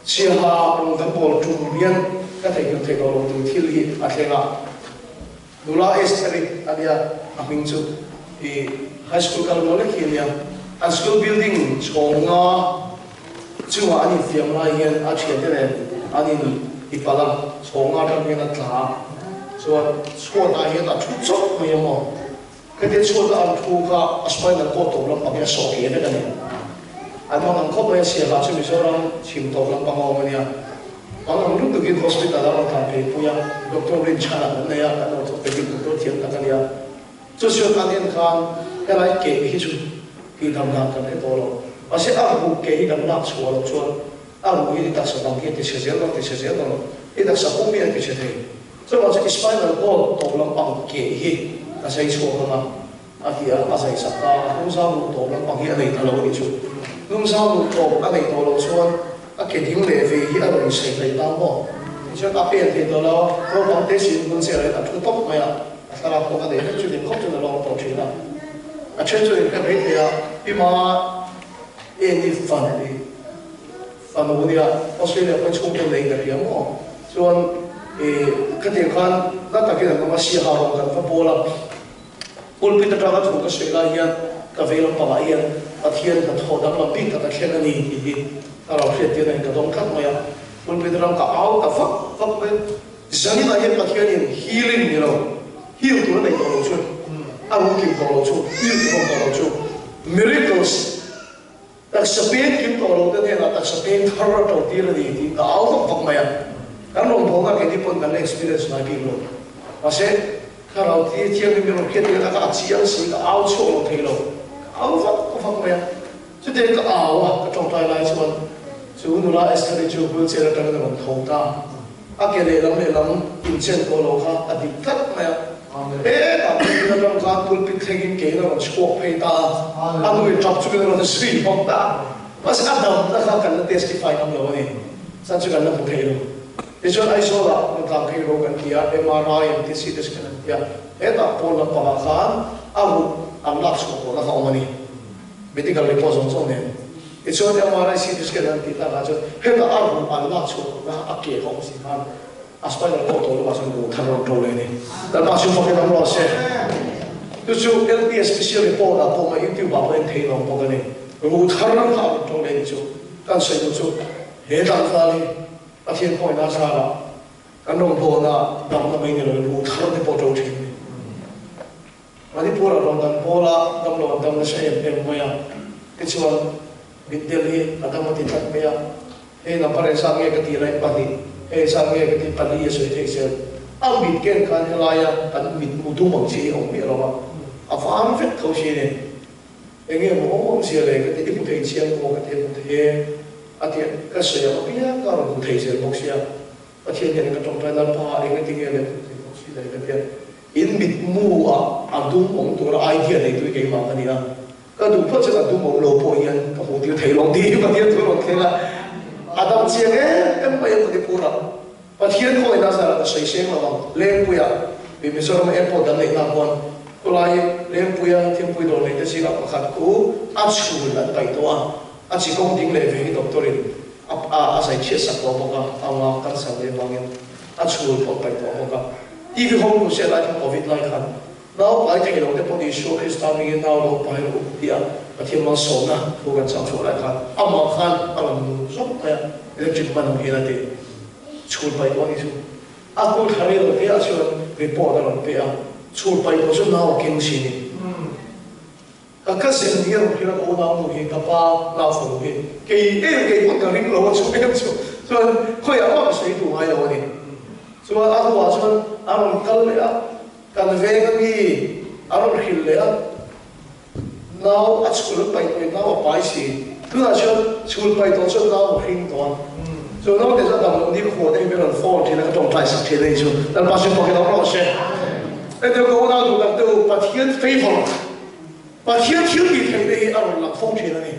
Siaha rawn kan bawl tum hian ka theihnghilh thei tawh lo tur thil hi a thleng a. Nula Estheri a nia, a hming chu i high school kal maw lek hi a nia. An school building chhawng nga chungah an infiam lai hian a thiante nen an in i palh a, chhawng nga atang hian a tla a, chuan chhuatah hian a thu chawp mai a maw. Heti chhuata an thu kha a spinal cord tawp lampang hi a sawh hle vek a ni. An hmang ang khawp mai a, Siaha chu Mizoram chhim tawp lampang a awm a nia. Hmang ang lutukin hospital a rawn tlan phei pui a, Doctor Rinchhana kan nei a, kan orthopedic doctor thiam tak a nia. Chu chuan an en khan helai keh hi chu tihdam dan kan hre tawh lo. Mahse a ruh keh hi kan lak chhuah loh chuan a ruh hi i taksa dang hi a tichhe zel dawn, a tichhe zel dawn lo. I taksa pum hi a tichhe thei. Chuvang chu spinal cord tawp lampang keh hi ka zai chhuak ang a, a ti a, a zai sak ta a, hnungzang luh tawp lampang hi a nei ta lo a nih chu. Hnungzang luh tawp a neih tawh loh chuan a ke ding leh vei hi a rawn insaih thei ta maw? Tichuan a pen thei tawh lo a, naupang te siin hmun chiah in a thu tawp mai a, a thlalak pawh ka nei vek chu ning khawp chuan a lawng tawh thin a. A then chu inhre mai thei a, Pi Ma Eni fan i Fanu nia, Australia pawn chhungte nei ka hria maw? Chuan i khatiang khan na takin an awm a, Siaha rawn kan va pawl a, pulpit atanga thu ka sawi lai hian ka vei lampangah hian Pathian hnathawh danglam bik tak a thleng a ni tih hi ka lo hriat tir a, ka dawng tlat mai a, pulpit atang ka au ta vak vak mai a, zaninah hian Pathianin healing ni lo, heal tur a nei tawh lo chu, a rul kim tawh lo chu, heal tur a awm tawh lo chu, miracles, Taksa peng kim tawh lo te hnenah taksa peng thar a to tir a ni tih ka au vak vak mai a. Kan rawn bawlna keini pawn kan la experience ngai bik lo. Mahse, thlarau thi thianghlim min rawn hriat tir a ka a chiang si, ka au chhuak lo thei lo. Ka au vak vak mai a. Chutiang ka au a, ka tawngtai lai chuan chu nula Estheri chu wheelchair atangin a rawn tho ta. A ke lehlam lehlam inchen tawh lo kha a dik tlat mai a. Hetah pulpit atang khan pulpit thlengin keiin a rawn chhuak phei ta a, a nui tap chungin a rawn zui bawk ta a. Mahse a damna kha kan la testify ngam lo a ni. Chan chu kan la hmu thei lo. Tichuan Aizawlah rawn tlan phei ro kan ti a, MRI an ti, CT scan an ti a. Hetah pawn lampangah khan a ruh an lak chhuah tawhna kha a awm a ni. Medical report zawng zawng nen. Tichuan MRI CT scan an tih takah chuan hetah a ruh an lak chhuah tawhna a ke kha awm si khan a spinal cord tawh lamah chuan ruh thar a rawn to leh a ni. Lalpa chu fakin awm rawh se. Chu chu LPS special report ah pawh mah YouTube ah pawh en thei lo bawk a ni. Ruh thar kha a rawn to leh a ni chu. Kan sawi duh chu he tlangval hi Pathian khawihna zarah kan rawngbawlna damna mai ni loin ruh thar te pawh to thin a ni. Manipur-a rawn dan pawla damlo an dam nasa em em mai a, tichuan Mitdel hi a dam a ti tlat mai a, hei number engzat nge ka tih lai pahnih, hei engzat nge ka tih pali a sawi theih zel. A mit ken khan helaia kan mit mu dum ang chi hi a awm miah lo a, a var vek tho si a ni. Enge maw awm awm zia le ka ti, i hmu thei chiang maw ka ti a, hmu thei e a ti a, ka sawi ang apiang ka rawn hmu thei zel bawk sia. Pathian hian ka tawngtai Lalpa eng ati nge le hmu thei bawk si le ka ti a. In mitmu ah a dum awm tura idea neitu hi keimah ka ni a, ka duh phawt chuan a dum awm lo pawh hian ka hmuh tir thei lo tih hi Pathian thu rawn thleng a, a dam chiang em em mai a Manipur ah. Pathian khawngaihna zarah ka sawi seng lo ang, Lengpuia mi Mizoram airport dang neihna khuan khulai Lengpuia thingpui dawr neite zingah pakhat khu a chhul an paih tawh a, a chi kawng ding leh ve hi doctor in a. a zai chhiat sak tawh bawk a, anga cancer leh vangin a chhul pawh paih tawh bawk a. TV hawng nu se lai khan Covid lai khan nau pai thei lo te pawh Isua Krista hmingin nau lo pai rawh u tih a Pathian malsawmna thu kan chang chhuah lai khan amah khan a rawn nun zawk mai a, electric man ang hian a ti chhul paih tawh a nih chu. A hnu thla rei lo te ah chuan report a rawn pe a, chhul paih tawh chu nau a keng si ni. Ka cousin hi a rawn hrilh a, ka unau nu hi, ka pa nau fanu hi, kei em kei pawn ka ring lo a chu em chu chuan khawiah mah ka sawi duh ngai lo a ni. Chuan a hnuah chuan a rawn kal leh a, kan veng a mi a rawn hrilh leh a, nau a chhul paih tawh in nau a pai si, tunah chuan chhul paih tawh chuan nau a hring tawh a, chu naute chu a dam loh ni khuah te hi min rawn phone thin a, ka tawngtai sak thin a ni chu, Lalpa chu pakin awm rawh se. Hetiang ka unau duh tak te u, Pathian favour, Pathian thil tih theihna hi a rawn lang fo thin a ni.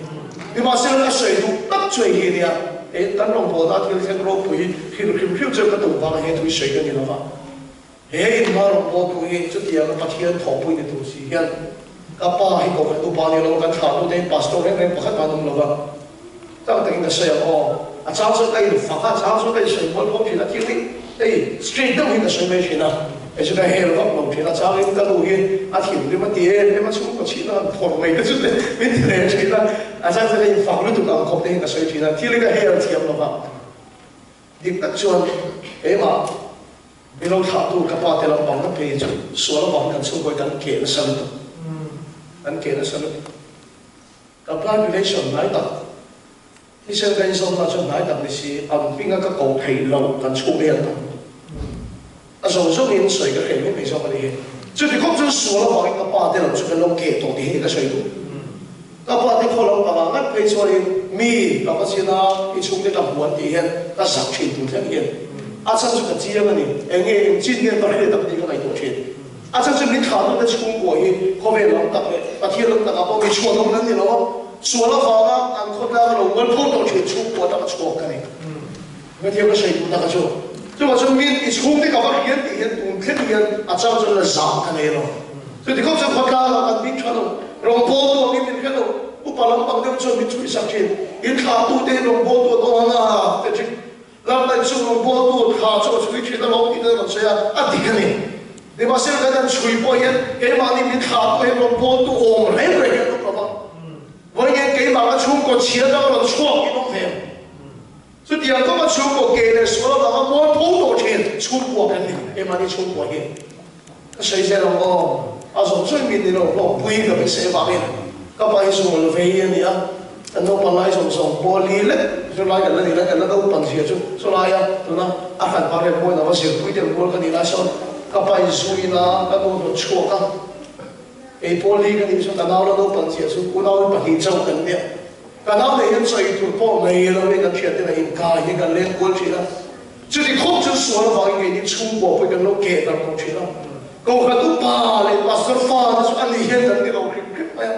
Nimahsela ka sawi duh tak chu hei hi a nia, he kan rawngbawlna thil thleng ropui hi hrilh hrim hrim chu ka tum vanga he thu hi sawi ka ni lova. He inhma rawngbawltu hi chutianga Pathian thawhpui ni tur si hian ka pa hi kohhran upa ni lo, kan thlahtute hi pastor reng reng pakhat mah an awm lova. Chang takin ka sawi ang aw, a chang chuan ka infak a, a chang chuan ka insawi mual pawm thin a, thil hi hei straight deuh hi ka sawi mai thin a, kei chu ka hel vak lo thin a, changin ka nu hi a thinrim a ti em em a, chhungkaw chhihna han phawrh mai te chu te min ti leh thin a, a chang chuan ka infak lutuk ang khawp te hi ka sawi thin a, thil hi ka hel thiam lo va, dik tak chuan keimah milo thlahtu ka pa te lampang na phei hi chu sual avangin kan chhungkaw hi kan keh nasa lutuk, kan keh nasa lutuk. Ka blood relation hnai tak, thisen ka inzawmna chu hnai tak ni si, an hminga ka ko theih loh kan chhung te hian tam. A zawng zawngin sawi ka hreh mai mai zawk a ni hi. Chuti khawp chuan sual avangin ka pa te lo chu ka lo keh tawh tih hi ka sawi duh. Ka pa te khaw lo pangah ngat phei chuanin mi ka va chin a, i chhungte ka hmu an tih hian ka zak thin tur thleng hian a chhan chu ka chiang a ni. Eng nge eng chin nge ka hriat tak tih ka ngaihtuah thin. A chhan chu min thlahtu te chhungkua hi khawvel lam tak leh Pathian lam takah pawh mi chhuat awm an ni lo a, sual avanga an khawtlang a lo mual pho tawh thin chhungkua taka chhuak ka ni. Hmethiam ka sawi duh taka chu. Chuvang chuan min i chhungte ka va hian tih hian tun thleng hian a chang chuan la zah ka nei lo. Chuti khawp chuan khawtlangah kan min tha lo, rawngbawltu angin min hre lo, upa lampang deuh chuan min chhuihsak thin, in thlahtute hi rawngbawltu an awm ang a ti thin. Lalpa chu rawngbawltu tha chu a chhui thin alawm tih te rawn sawi a, a dik a ni. Nimahsela kan han chhui pawh hian keimahni min thlah pawh hian rawngbawltu awm reng reng hian an awm lo va. Vawiin keimah ka chhungkaw chhia atanga rawn chhuak in awm ve ang. Chutiang khawpa chhungkaw ke leh sual avanga mualpho tawh thin chhungkua kan ni, keimahni chhungkua hi. Ka sawi zel ang aw, a zawng zawng min ni lo hlawkpui ka beisei avangin ka pa hi zual vei a ni a, kan naupang lai zawng zawng pawl hi lek chu lai kan la ni lai kan la naupan zia chu chulaia tuna a hran pa rem pawhin a va zirpui deuh rual ka ni lai sawn ka pa hi zuin a ka nu rawn chhuak a, kei pawl hi ka nih chuan ka nau la naupan zia chu unau hi pahnih chauh kan nia, ka nau nei hian sawi tur pawh nei lo in kan hriat ten a inkai hi kan leng kual thin a. Chuti khawp chu sual avangin keini chhungkua pawh kan lo keh darh tawh thin a. Kohhran upa leh pastor fa te chu a ni hian kan ni lo hrim hrim mai a.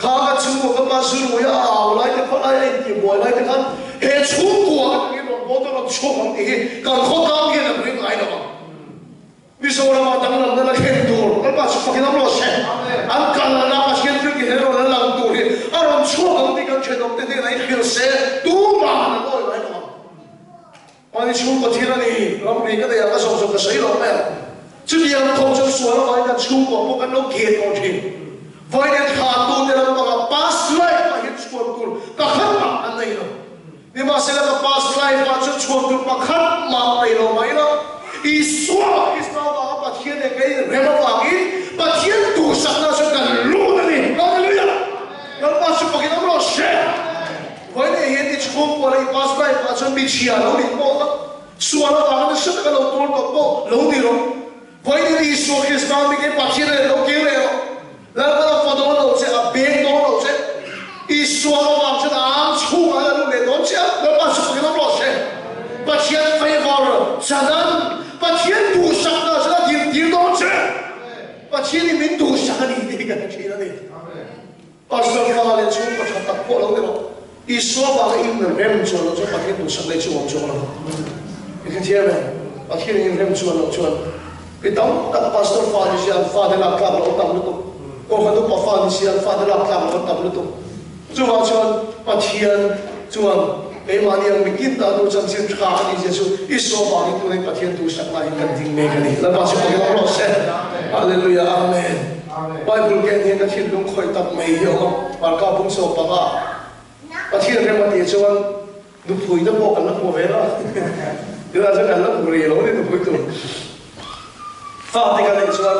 Kha ka chhungkua ka pa zurui a au lai te khaw lai a intihbuai lai te khan he chhungkua atangin rawn bawl te rawn chhuak ang tih hi kan khawtlang hian an ring ngai lo ang. Mizoramah danglamna la thlen tur Lalpa chu fakin awm rawh se. An kalna Pathian thil ti hel rawn la lang tur hi a rawn chhuak ang tih kan thenawmte hnenah in hrilh se, tumah an awi ngai lo ang. Mahni chhungkaw thil a ni, ramri ka nei a, ka zawng zawng ka sawi lo mai ang. Chutiang thawk chuan sual avangin kan chhungkua pawh kan lo keh tawh thin. Vawiin thlahtu te lampangah past life ah hian chhuan tur pakhat mah an nei lo. Nimahsela ka past life ah chuan chhuan tur pakhat mah nei lo mai la, Isua Krista avanga Pathian leh kei rem avangin Pathian duhsakna chuan kan lut a ni. Hallelujah! Lalpa chu pakin awm rawh se. Vawiin hian i chhungkua leh i past life ah chuan mi chhia lo nih pawh kha sual avanga nasa taka lo tuar tawh pawh lo ni rawh. Vawiin Isua Krista mingin Pathian leh lo kir leh rawh. Lalpan a fa dawn lo che, a beng dawn lo che. Isua avang chuan a ang chhungah a la lut leh dawn che a, Lalpa chu fakin awm rawh se. Pathian favor chanan Pathian duhsakna chuan a dintir dawn che. Pathianin min duhsak a ni tih hi kan hre thin a ni. Pastor fa leh chhungkaw tha tak pawh lo ni rawh. Isua vanga in rem chuan loh chuan Pathian duhsak leh chu awm chuang lo. I hrethiam em? Pathian in rem chuan loh chuan mi tam tak pastor fa ni si an fate lak tlak loh an tam lutuk. Kohhran upa fa ni si an fate lak tlak loh an tam lutuk. Chuvang chuan Pathian chuan. Keimahni ang mitin ta tur chanchin tha a nih zia chu Isua vangin tunah Pathian duhsakna in kan ding mek a ni. Lalpa chu fakin awm rawh se. Hallelujah Amen. Bible ken hian ka thinlung khawih tak mai hi a awm a, Marka bung 15 Pathian rem a tih chuan nupui te pawh kan la hmu ve lo. Tunah chuan kan la hmu rih lo a ni nupui tur. Fate ka neih chuan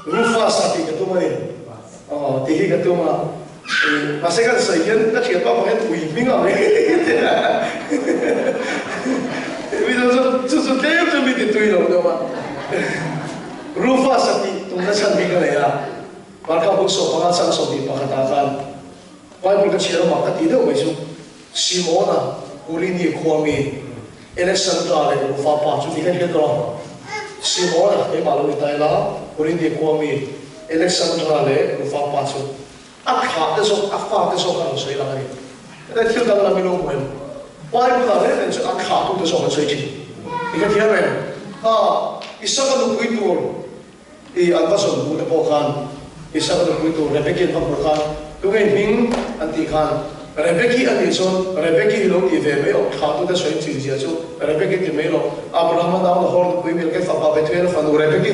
Rufus a tih ka tum a ni. Aw tih hi ka tum a. Mahse kan sawi hian ka thianpa pakhat hian ui hming ang e ti a. Mi chu chu chu tlem chu mi ti tui lo deuh a. Rufus a tih tumna chhan hi ka nei a. Marka buk 15 chang 21 ah khan Bible ka chhiar amah ka tih deuh mai chu Simona, Kurini khua mi, Alexandra leh Rufa pa chu ti hian hriat rawh. Simona, keimah lo ni ta ila, Kurini khua mi, Alexandra leh Rufa pa chu a thlah te zawk, a fa te zawk a rawn sawi lang a ni. Heta thil danglam i lo hmu em? Bible ah reng reng chu a thlah tu te zawk an sawi thin. I ka thiam em? Ha, Isaka nupui tur I an va zawn hmuh te pawh khan Isaka nupui tur Rebeki an va hmuh khan tunge hming an tih khan Rebeki a nih chuan Rebeki hi lo tih ve mai awm thlah tute sawi chin zia chu Rebeki ti mai lo Abrahama nau Nahor nupui Milkei fapa Bethuela fanu Rebeki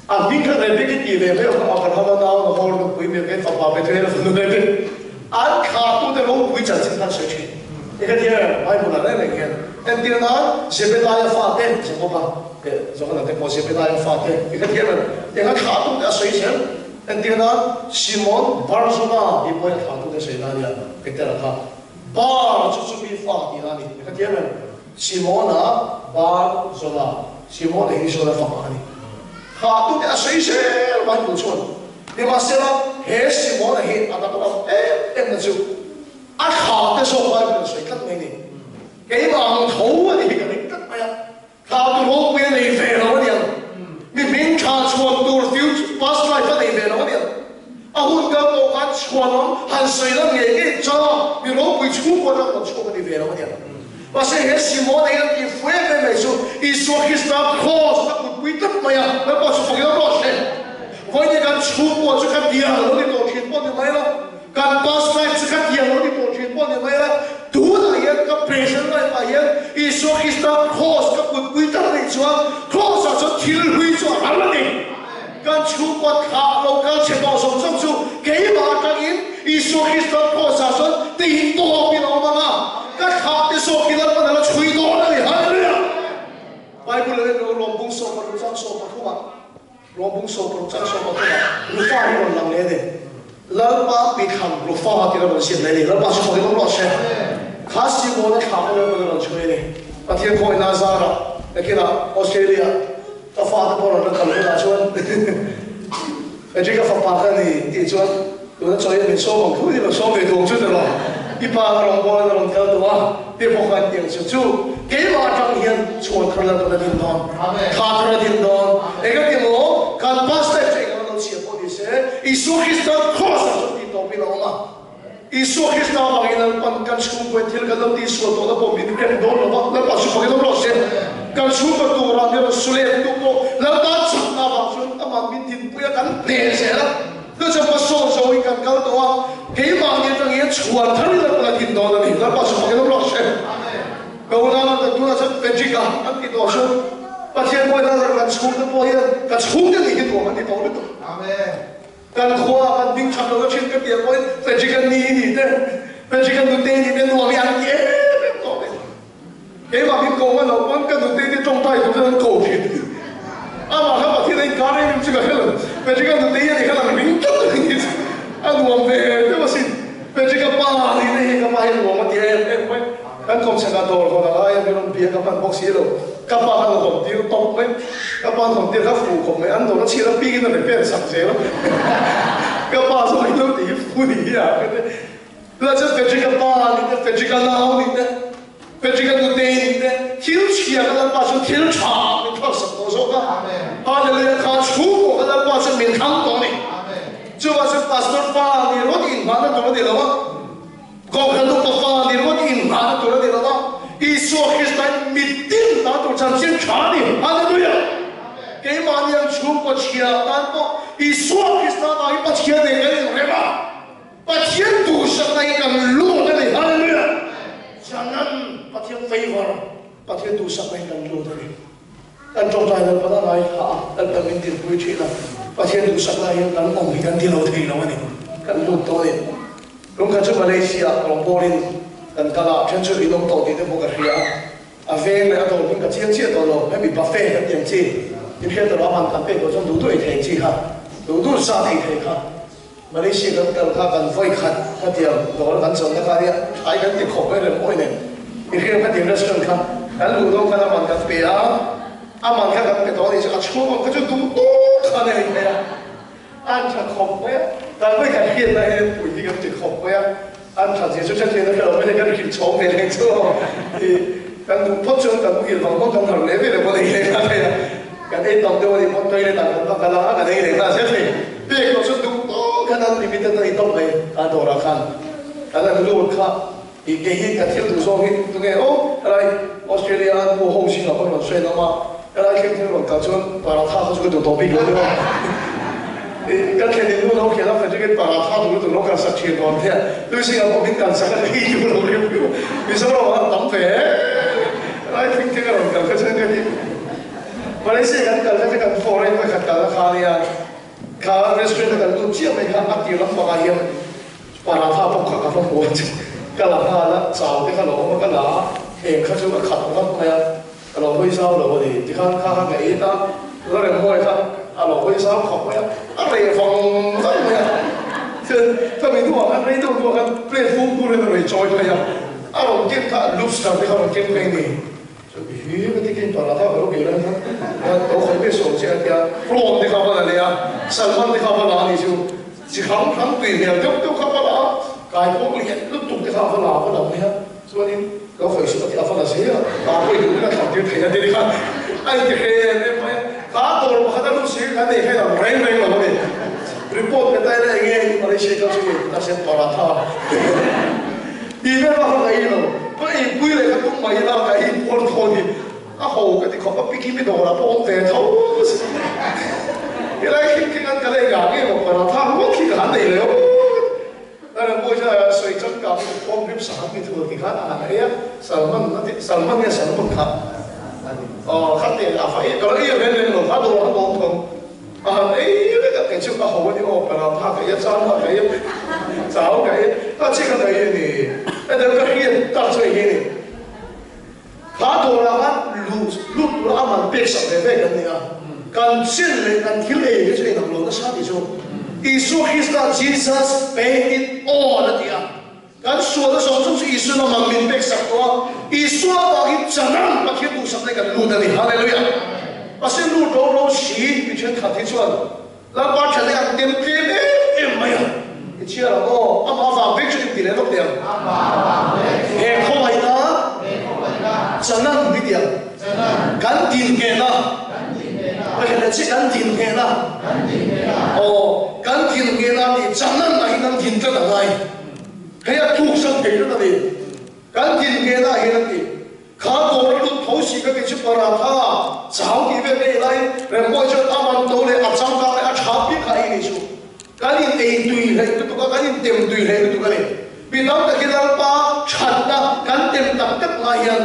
a hming kha Rebeki tih ve mai awm Abrahama nau Nahor nupui Milkei fapa Bethuela fanu Rebeki an thlah tute ropui chanchin khan sawi thin. Engatiang Bible ah reng reng hian entir nan Zebediah fate Jakoba leh Johana te pawh Zebediah fate engatiang an eng a thlah tute a sawi zel. Entir nan Simon Bar-Jona tih pawhin a thlah tute a sawi na ania Petera kha Bar chu chu mi fa tihna a ni. Engatiang an Simona Bar-Jona Simona hi Jona fapa a ni. Thlah tute a sawi zel Bible chuan. Nimahsela he Simona hi a danglam em em na chu A thla te zawk Bible a sawi tlat mai ni. Keimah ang tho a ni hi ka ring tlat mai a. Thla tur ropui a nei ve lo a niang. Mi hming thla chhuan tur future past life a nei ve lo a niang. A hun kal tawh khan chhuanawm han sawi lan ngei ngei cha mi ropui chhungkaw atang rawn chhuak a ni ve lo a niang. Mahse he Simona hian a tih fu em em mai chu Isua Krista cross a kutpui tlat mai a, Lalpa chu fakin a rawh hle. Vawiin kan chhungkua chu ka dial lo ni tawh thin pawh ni mai lo. Kan past life chu ka tiang lo ni tawh thin pawh ni mai a, tunah hian ka present life ah hian Isua Krista cross ka putpui tak anih chuan cross ah chuan thil hlui chu a ral a ni. Kan chhungkua thlah lo kal chhe tawh zawng zawng chu keimah atangin Isua Krista cross ah chuan tih tawpin a awm ang a, ka thlah te zawk hi Lalpan a la chhui dawn a ni. Hallelujah! Bible ah hian Rom bung 16 chang 13 ah. Rawbung 16 chang 13 ah Rufa hi rawn lang leh a ni. Lalpa mithlan Rufa tih a rawn siam leh a ni. Lalpa chu fak in awm rawh se. Kha Simona thla kha Lalpan a rawn chhui a ni. Pathian khawihna a zar a, nakinah Australia ka fate pawh rawn la kal hunah chuan Patrick a fapa ka ni tih chuan tuna chawi a min sawm ang thu in rawn sawm ve duh ang chu tiraw. I pa ka rawn bawl in a rawn kal duh a. Ti bawk a tiang chu chu keimah atang hian chhuan thar Lalpan a din dawn, tha thar a din dawn. Engati maw kan pastor chu enganga lo chhia pawh ni se, Isua Krista cross ah chuan tih tawpin a awm a. Isua Krista avangin Lalpan kan chhungkaw thil kan lo tihsual tawhna pawh min rem dawn lo va, Lalpa chu fakin awm rawh se. Kan chhungkaw turah min rawn sulet tu pawh Lalpa chakna avang chuan amah min dinpui a kan hneh zel a. Chu chu hmasawn zo in kan kal tawh a, keimahni atang hian chhuan thar in a kal a din dawn a ni. Lalpa chu fakin awm rawh se. Ka unau an kan tunah chuan Patrick a an ti tawh chu Pathian pawhin a kan chhungte pawh hian ka chhungte nih hi nuam an ti tawh lutuk. Kan khua ah kan ding that lo na thin ka tih pawhin Patrick a ni ni te, Patrick a nute ni te nuam hi an ti em em tawh mai. Keimah min ko ngan loh pawn ka nute te tawngtai tur chuan an ko thin. Amah kha Pathian a inkar em em chu ka hre lo. Patrick a nute hian i kha lang ring tlat a ni chu. A nuam ve deuh asin. Patrick a pa ni te hi ka pa hi a nuam a ti em em mai. Kan kawmchhak ah dawr hawn a lai a min rawn bia ka hman bawk si lo. Ka pa khan a hawn tir tawp mai. Ka pa an hawn tir kha fuh khawp mai. An dawr a chhiat a pik in a repair sak zel a. Ka pa zawk hi lo ti hi fu ni hi a ka ti. Tunah chuan Patrick a pa ni te, Patrick a nau ni te, Patrick a nute ni te, thil chhia ka Lalpa chu thil tha ah min thlawh sak tawh zawk a. Hallelujah kha chhungkaw ka Lalpa chu min thlang tawh a ni. Chuvang chuan Pastor pa ni rawt inhmahna tur a ni lo a, Kohhran upa pa ni rawt inhmahna tur a ni lo a, Isua Krista in mitin ta tur chanchin tha a ni. Hallelujah! Keimahni ang chhungkaw chhia tan pawh Isua Krista vangin Pathian nen kan inrem a. Pathian duhsakna hi kan lut a ni. Hallelujah! Canan Pathian favor, Pathian duhsakna in kan lut a ni. Kan tawngtai Lalpan a ngaithla a, Lalpan min dinpui thin a, Pathian duhsakna hian kan awm hi kan ti lo thei lo a ni. Kan lut tawh a ni. Lungkhat chu Malaysia ah rawngbawlin kan kal a, then chu in awm tawh tih te pawh ka hria a. A veng leh a dawr hming ka chiang chiah tawh lo, hemi buffet kan ti ang chi, in hriat tawh lo a man kan pek loh chuan duh duh ei thei ang chi kha, duh duh zat ei thei kha. Malaysia kan kal kha kan vawi khat khatiang dawr kan chawlhna kha nia thlai kan ti khawp mai rem awi nen i hriat khatiang restaurant kha kan luh dawn khan a man kan pe a, a man kha kan pe tawh a nih chu a chhung awm kha chu duh tawk khan a ei thei a, an tha khawp mai a, kan vawi khat hriatna hian pui hi kan ti khawp mai a, an that zia chu hriat hriat a hre lo mai hei kan hrilh chhawng ve leh chu aw i kan duh phawt chuan kan muhil vang vang kan harh leh ve leh pawh ei leh nghal thei a, kan ei tam deuh a nih pawn toilet ah kan va kal a, kan ei leh nghal zel thei. Pek loh chuan duh tawk khan unlimited a ni tawp mai a dawrah khan kan han lut kha i kei hi ka thil duh zawng hi tunge aw helai Australia a nu ho zingah pawh rawn sawi an awm a, helai thleng thil rawn kal chuan paratha kha chu ka duh tawh bik lo deuh a. Ka thlen in nu lo khel a Frederick-in paratha duh lutuk lo kalsak thin rawn the a, tui zingah pawh min kalsak a ka ei duh lo riau riau. Mizoram ah an tam ve helai thleng thleng a rawn kal kha chuan ka ti. Malaysia kan kal kha chu kan foreign pakhat kalna kha ania, kha restaurant a kan lut chiah mai kha a tir lampang ah hian paratha pawh kha ka va hmu a chu ka la nghal a, chau te kha lo awm a ka la a, eng kha chu a khat vak mai a. Ka lo hawi zau lo a ni. Tikhan kha kha ka ei ta, la rem hawi kha a lo hawi zau khawp mai a, a reh vang vang mai a. Chuan ka mi hnuah khan rei deuh hnuah khan plate fum tur hian a rawn chawi phei a, a rawn ken kha lobster te kha a rawn ken phei a ni. Chuan i hi ka ti khin paratha ka lo kir ang khan lo khawi ve sawm che a tia, prawn te kha a va la leh a, salmon te kha a va la a ni chu, chi hrang hrang tui hmel deuh deuh kha a va la a, kaikuang lian lutuk te kha a va la a va la mai a. Chuanin lo hawi suh a ti a, va la zel a, pa pawhin duh in a thlan tir thei a ti ni kha a inti hle em em mai a, kha dawr pakhat a lu si kha nei kha in ang reng reng lo a ni. Report pe ta ila enge i Malaysia kal chu nge ti ta se paratha tih vel bak kha ka ei lo, ka eipui leh ka tum mai ila ka ei puar thaw ni, a ho ka ti khawp a, piki mi dawrah pawh awm ve tho helai thleng thleng an ka la engah nge maw paratha rual khi ka han nei leh aw. Ka rawn pawh hian sawi changkang hi khawm rim sanghat mi thur ti khan a han ei a, Salman a ti, Salman nge Salmon kha aw kha te a fa ei ka lo ei reng reng lo kha dawr a bawm thawm a han ei vek a, kei chu ka ho a ni aw ka ram tha ka ei a chang kha ka ei a chau ka ei a chi kha ka ei a ni hetiang ka hriat tak chu hei hi a ni. Kha dawrah khan luh lut tura a man pek sak ve ve kan ni a, kan chin leh kan thil ei te chu inang lo nasa tih chu Isua Krista, Jesus paid it all a ti a, kan sualna zawng zawng chu Isuan a man min pek sak tawh a, Isua avangin Canaan Pathian duhsakna hi kan lut a ni. Hallelujah! Mahse lut ro ro si mi thenkhat hi chuan Lalpa tha leh an tem tlem em em mai a, i chhiar ang aw, amah vang vek chu inti leh lawk teh ang. He khawngaihna Canan ni tih ang, kan din nghehna, Pathian leh chiah kan din nghehna, aw kan din nghehna tih Canan ah hi kan din tlat a ngai, hei a tluk sang thei tlat a ni, kan din nghehna ah hian a ti. Kha dawr a lut tho si ka ti chu paratha chau tih vel ka ei laiin Rembawi chuan a man to leh a changkang leh a tha bik kha ei ni chu kan in ei tui hleih lutuk a, kan in tem tui hleih lutuk a ni. Mi tam takin Lalpa thatna kan tem tak tak lai hian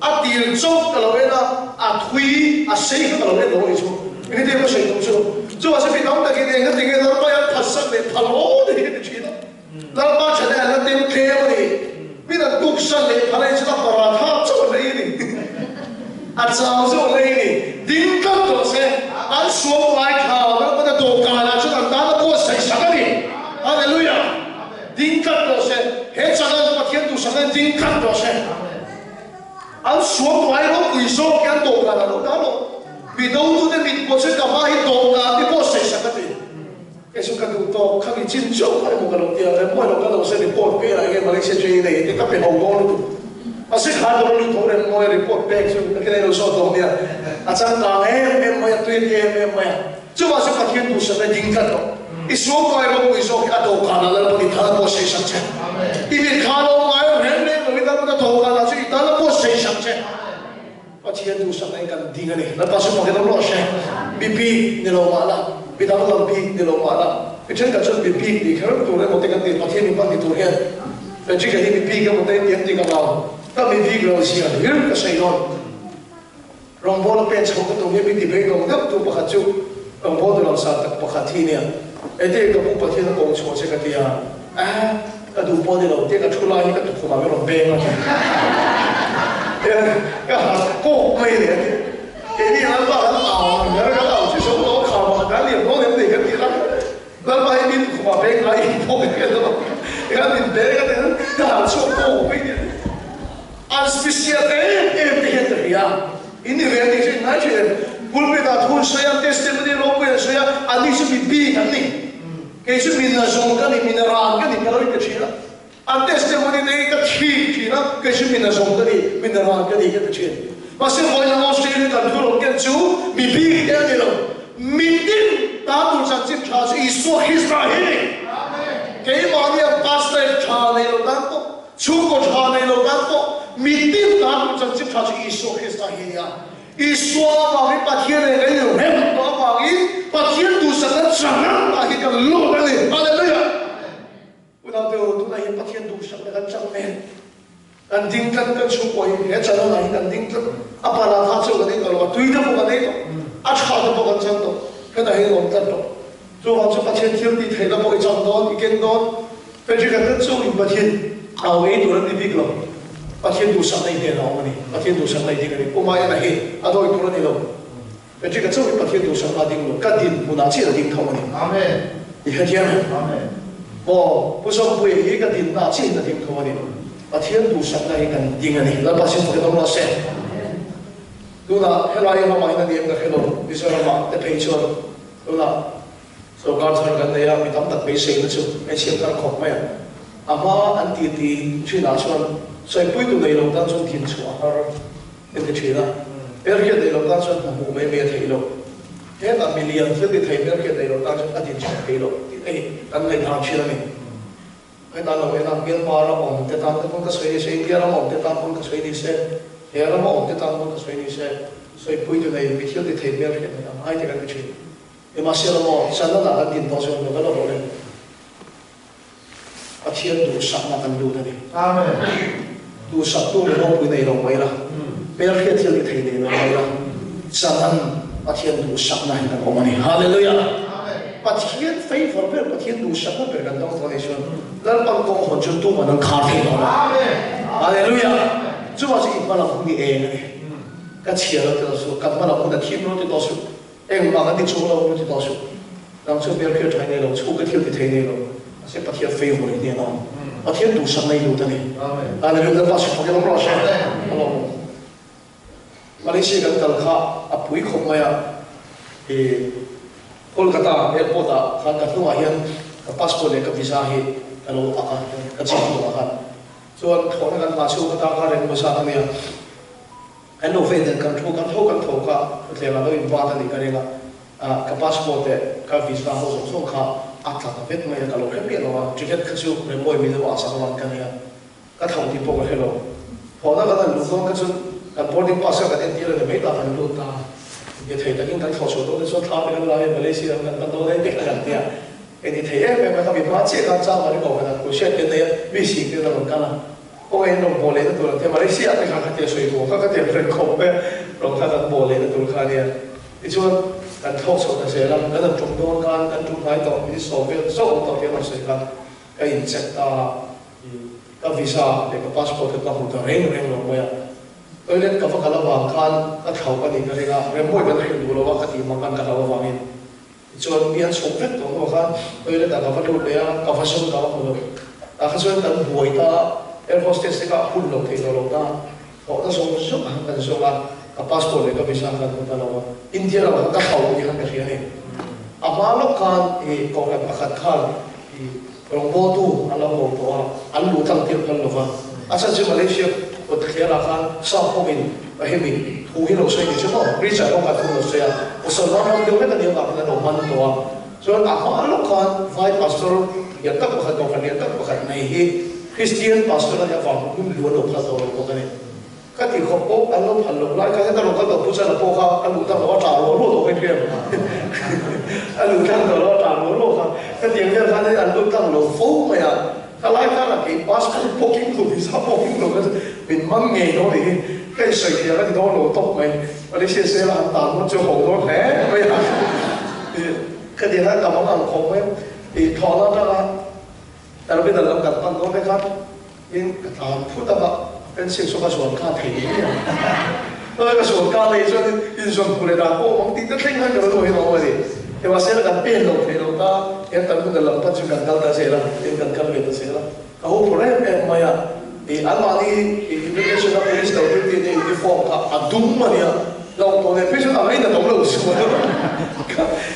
a tir chauh ka lo en a, a thui a sei kha ka lo en lo a ni chu. Engtin ka sawi tum chu? Chuvah chu mi tam takin engatinge Lalpa hian phatsak leh phal aw te hi ka ti thin a. Lalpa ṭhane an la tem tlem a ni. Min an tuk san leh phal ain chuan a paratha chauh an ei a ni. A chau zawk an ei a ni. Ding tlat tawh se, an suam ngai thla Lalpan a dawhkanah chuan an tan a buatsaih sak a ni. Hallelujah! Ding tlat tawh se, he channel Pathian duhsakna in ding tlat tawh se. An suam ngai ropui zawk hi an dawhkanah lo dah lo. Mi dotute mit pawh chu ka hma hi dawhkan te buatsaih sak a ti. Kei chu ka duh tawk, kha mi chin chauh kha emaw ka lo ti a, rem mawi lo ka lo se report pe ah enge Malaysia training nei te ka pe ho dawn lutuk. Mahse kha dawr a lut tho rem mawi report pek chu ka khen lo zawt dawn nia. A changkang em em mai a, tui a ti em em mai a. Chuvang chu Pathian duhsakna ding tlat rawh. I suangtuai ropui zawk hi a dawhkan ah Lalpan i thal pawh sei sak che. I mit kha lo ngai reng reng lo in Lalpan a dawhkan ah chu i tal pawh sei sak che. Pathian duhsakna in kan ding a ni. Lalpa chu pakhat awm rawh se. Mi bik ni lo mah la, mi danglam bik ni lo mah la, mi thenkhat chuan mi bik nih kher tur emaw te kan ti, Pathian mi hman ni tur hian Frederick-a hi mi bik emaw te tiang ti ka hlau. Ka mi bik lo zia hlir ka sawi dawn. Rawngbawla pen chho ka tum hi min ti beidawng deuh tu pakhat chu rawngbawltu langsar tak pakhat hi nia. Ete ka pu Pathian a kawng chhuah che ka ti a, eh ka duh pawh ni lo te ka thu lai hi ka tukhumah min rawn beng a ti. Ka harh kawk mai leh a ti. Keini Lalpa kan au ang ber kan au chi zo lo a khar pakhat kan liam dawn em ni kan ti a. Lalpa hi min tukhumah beng ngai in pawh ka hriat lo. Tikhan min beng a ti ka harh chhuak kawk mai leh a ti. An special em em te hian ka hria. In ni ve tih chu in ngai thin em? Pulpit ah thu an sawi a, testimony ropui an sawi a, anni chu mi bik an ni. Kei chu mi nazawng ka ni, mi naran ka ni ka lo inti thin a. An testimony te hi ka thik thin a, kei chu mi nazawng ka ni, mi naran ka ni ka ti thin. Mahse vawiin Australia kan thu rawn ken chu mi bik te a ni lo. Mi tin ta tur chanchin tha chu Isua Krista hi ni. Keimahni ang pastor tha nei lo tan pawh Chhungkaw tha nei lo tan pawh mitin tan tur chanchin tha chu Isua Krista hi a ni a. Isua avangin Pathian leh kan inrem tawh avangin Pathian duhsakna chang ah hi kan lut a ni. Hallelujah! Unaute u, tunah hian Pathian duhsakna kan chang mek. Kan ding tlat, kan chhungkaw hi he channel ah hian kan ding tlat. A paratha chauh kan ei tawh lo, a tui te pawh kan ei tawh, a tha te pawh kan chang tawh. Hetah hian awm tlat tawh. Chuvang chu Pathian thil tih theihna pawh i chang dawn, i keng dawn. Patrick a tel chu in Pathian au ei tur an ni bik lo. Pathian duhsakna i hnenah a awm a ni. Pathian duhsakna i ding a ni. Puma en a hi a dawi tur a ni lo. Patrick a chauh hi Pathian duhsakna a ding lo. Ka din hmunah chiah a ding tho a ni. Amen. I hrethiam em? Amen. Aw, Pu Zawmpuia hi ka dinna ah chiah in a ding tho a ni. Pathian duhsakna hi kan ding a ni. Lalpa sin fakin awm rawh se. Tunah helai ramah hian a ni em ka hre lo. Mizoramah te phei chuan Tunah sorkar thar kan nei a, mi tam tak beiseina chu hmeichhia thar khawp mai a. A hma an ti ti thinah chuan sawipuitu nei lo tan chuan thin chhuah a har en ti thin a. Hmelhriat nei lo tan chuan hna hmuh mai mai a theih lo. Hetah mi lian thil ti thei hmelhriat nei lo tan chuan a din chhuah thei lo tih te hi kan ngaihdan thin a ni. Hetah lo en a, Myanmar a awm te tan te pawn ka sawi ni se, India rama awm te tan pawn ka sawi ni se, he rama awm te tan pawn ka sawi ni se, sawipuitu nei mi thil ti thei hmel hriat nei ang ai te kan ti thin. Nimahsela maw, Chanana kan din tawh chuan ka la rawh le. Pathian duhsakna kan lut a ni. Amen. Duhsaktu mi ropui nei lo mai la, hmel hriat thil ti thei nei lo mai la, Chanan Pathian duhsakna hi kan awm a ni. Hallelujah! Pathian favor ber, Pathian duhsakna ber kan dawng tawh a nih chuan Lalpan kawng hawn chu tuman an khar thei tawh lo. Hallelujah! Chuvang chu i hmalam hun hi eng a ni. Ka chhiar lo ti tawh suh, kan hmalam hun a thim lo ti tawh suh, engmah kan ti chung lo ti tawh suh. Nang chu hmelhriat tha i nei lo, chhungte thil ti thei nei lo. Mahse Pathian favor i hnen a awm. Pathian duhsakna i lut a ni. Hallelujah! Lalpa chhuk fakin awm rawh se. Alawm. Malaysia kan kal kha a pui khawp mai a, i Kolkata airport ah khan ka hnungah hian ka passport leh ka visa hi ka lo ak a, ka chhip hnungah khan. Chuan thlawhna kan nghah chhung atan kha reng hmasa a nia. Kan lo vei dan kan thu kan tho kan tho kha thutthleng ah lo in bat a nih ka ring a, ka passport leh ka visa ho zawng zawng kha a tla ta vek mai a, ka lo hre miah lo a, ticket kha chu Remmawii min lo ah sak avang ka nia. Ka tho tih pawh ka hre lo. Thawhna kan han luh dawn kha chuan kan boarding pass kha kan entir a ni mai ta kan lut ta. Inti thei takin kan thlawh chhuah dawn te chuan thla te kan la a, Malaysia ram kan pan dawn e tih kha kan ti a. Inti thei em em a, ka mi hma chiah khan chang mah ri ko khan a crochet te nei a, mi sing te a rawn kal a. Kawngei an rawn bawh lehna tur an ti a, Malaysia te kha khatia sawi tur kha khatia an rawn khawp e, rawn kha kan bawh lehna tur kha a nia. Tichuan kan thlawk chho ta zel a, kan han tum dawn khan kan tum hnai tawh, min sawm vel zawk awm tawh tih an rawn sawi khan ka incheck ta a. Ka visa leh ka passport te ka hmu ta reng reng lo mai a. Toilet ka va kal avang khan ka thlauh a nih ka ring a, remmawi kan hrilh duh lo a ka tih mak an ka hlauh avangin. Tichuan mi an chhuk vek tawh hnuah khan toilet ah ka va lut leh a, ka va sawn ka va hmu lo. Tah kha chuan kan buai ta a, air hostess te kha a hun lo thei tawh lo ta. Thawhna zawng zawng khan kan zawng a, ka passport leh ka visa khan hmu ta lo a. India lamah khan ka thlauh ni khan ka hria a ni. A hma lawk khan i kohhran pakhat khan i Rawngbawltu an lo ko tawh a, an luh tlang tir phal lova. A chhan chu Malaysia kut thliarah khan South Home-in Rahim-in thu hi lo sawi ni chu maw? Richard pawh khan thu lo sawi a, Musalman ram deuh hlek a nih avangin an lo man tawh a. Chuan a hma lawk khan Vai Pastor lian tak pakhat, kohhran lian tak pakhat nei hi Christian Pastor a nih avang hmun lu an lo phal tawh lo bawk a ni. Ka ti khawp pawh an lo phal loh lai kha heta rawn kal tawh pu chuan a pawh kha a luh tang loh a tah ruah ruah tawh hei em a luh tang tawh loh a tah ruah ruah kha ka tiang vel khan an lut tang lo fo mai a. Ka lai khan a kei passport pawh keng lo, visa pawh keng lo kha chu min man ngei dawn nih hi. Ka insawi thiam a ti dawn lo tawp mai. Malaysia sela an tan ngawt chu a ho dawn hle mai a. Ka ti khan ka mang ang khawp mai a. I thawhna atanga terminal lam kan pan dawn te khan in ka tlan phut ang a, fencing saw ka zuan kha thei ngei ang. Ka zuan kha nei chuan inzuan hmuh leh dan pawh awm ang tih te thleng khan ka rilru hian a awm a ni. Mahse kan pen lo thei lo ta, he terminal lam pan chu kan kal ta zel a, tin kan kal ve ta zel a. Ka ho phur em em mai a, i anmahni immigration a police lo duty te uniform kha a dum a nia, hlauh tawh leh phei chuan a ngaina tawh lo chu a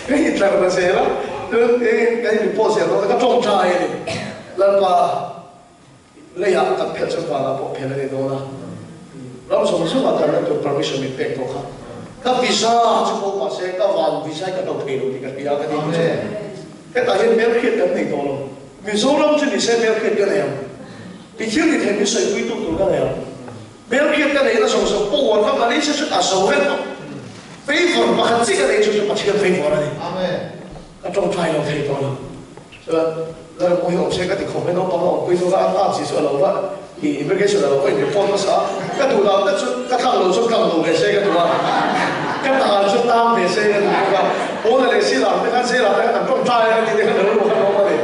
ka intlar ta zel a, chuan ka in report zel dawn a ka tawngtai a ni. Lalpa leiah kan phelh chuan vanah pawh phelh a ni dawn a, ram zawng zawngah kalna tur permission min pek tawh kha. Ka visa chu pawh mahse ka van visa hi ka hlo thei lo tih ka hria a ka ti chu. Hetah hian hmelhriat kan nei tawh lo. Mizoram chu nise hmelhriat ka nei ang. Mi thil ti thei min sawipui tu tur ka nei ang. Hmelhriat ka neihna zawng zawng power kha Malaysia chu a zo vek tawh. Favour pakhat chi ka nei chu chu Pathian favour a ni. Ka tawngtai lo thei tawh lo. Chuan Lalram hi awm se ka ti khawp mai naupang a awmpui zawk a, a nghak chi chu a lo va i immigration a lo va in report hmasa a, ka duh dan tak chu ka tlang lo chu tlang lo ve se ka duh a, ka tan chu tang ve se ka duh bawk a, pawn a leh si lam te khan zela te khan an tawngtai a tih te khan rilru khan a awm a ni.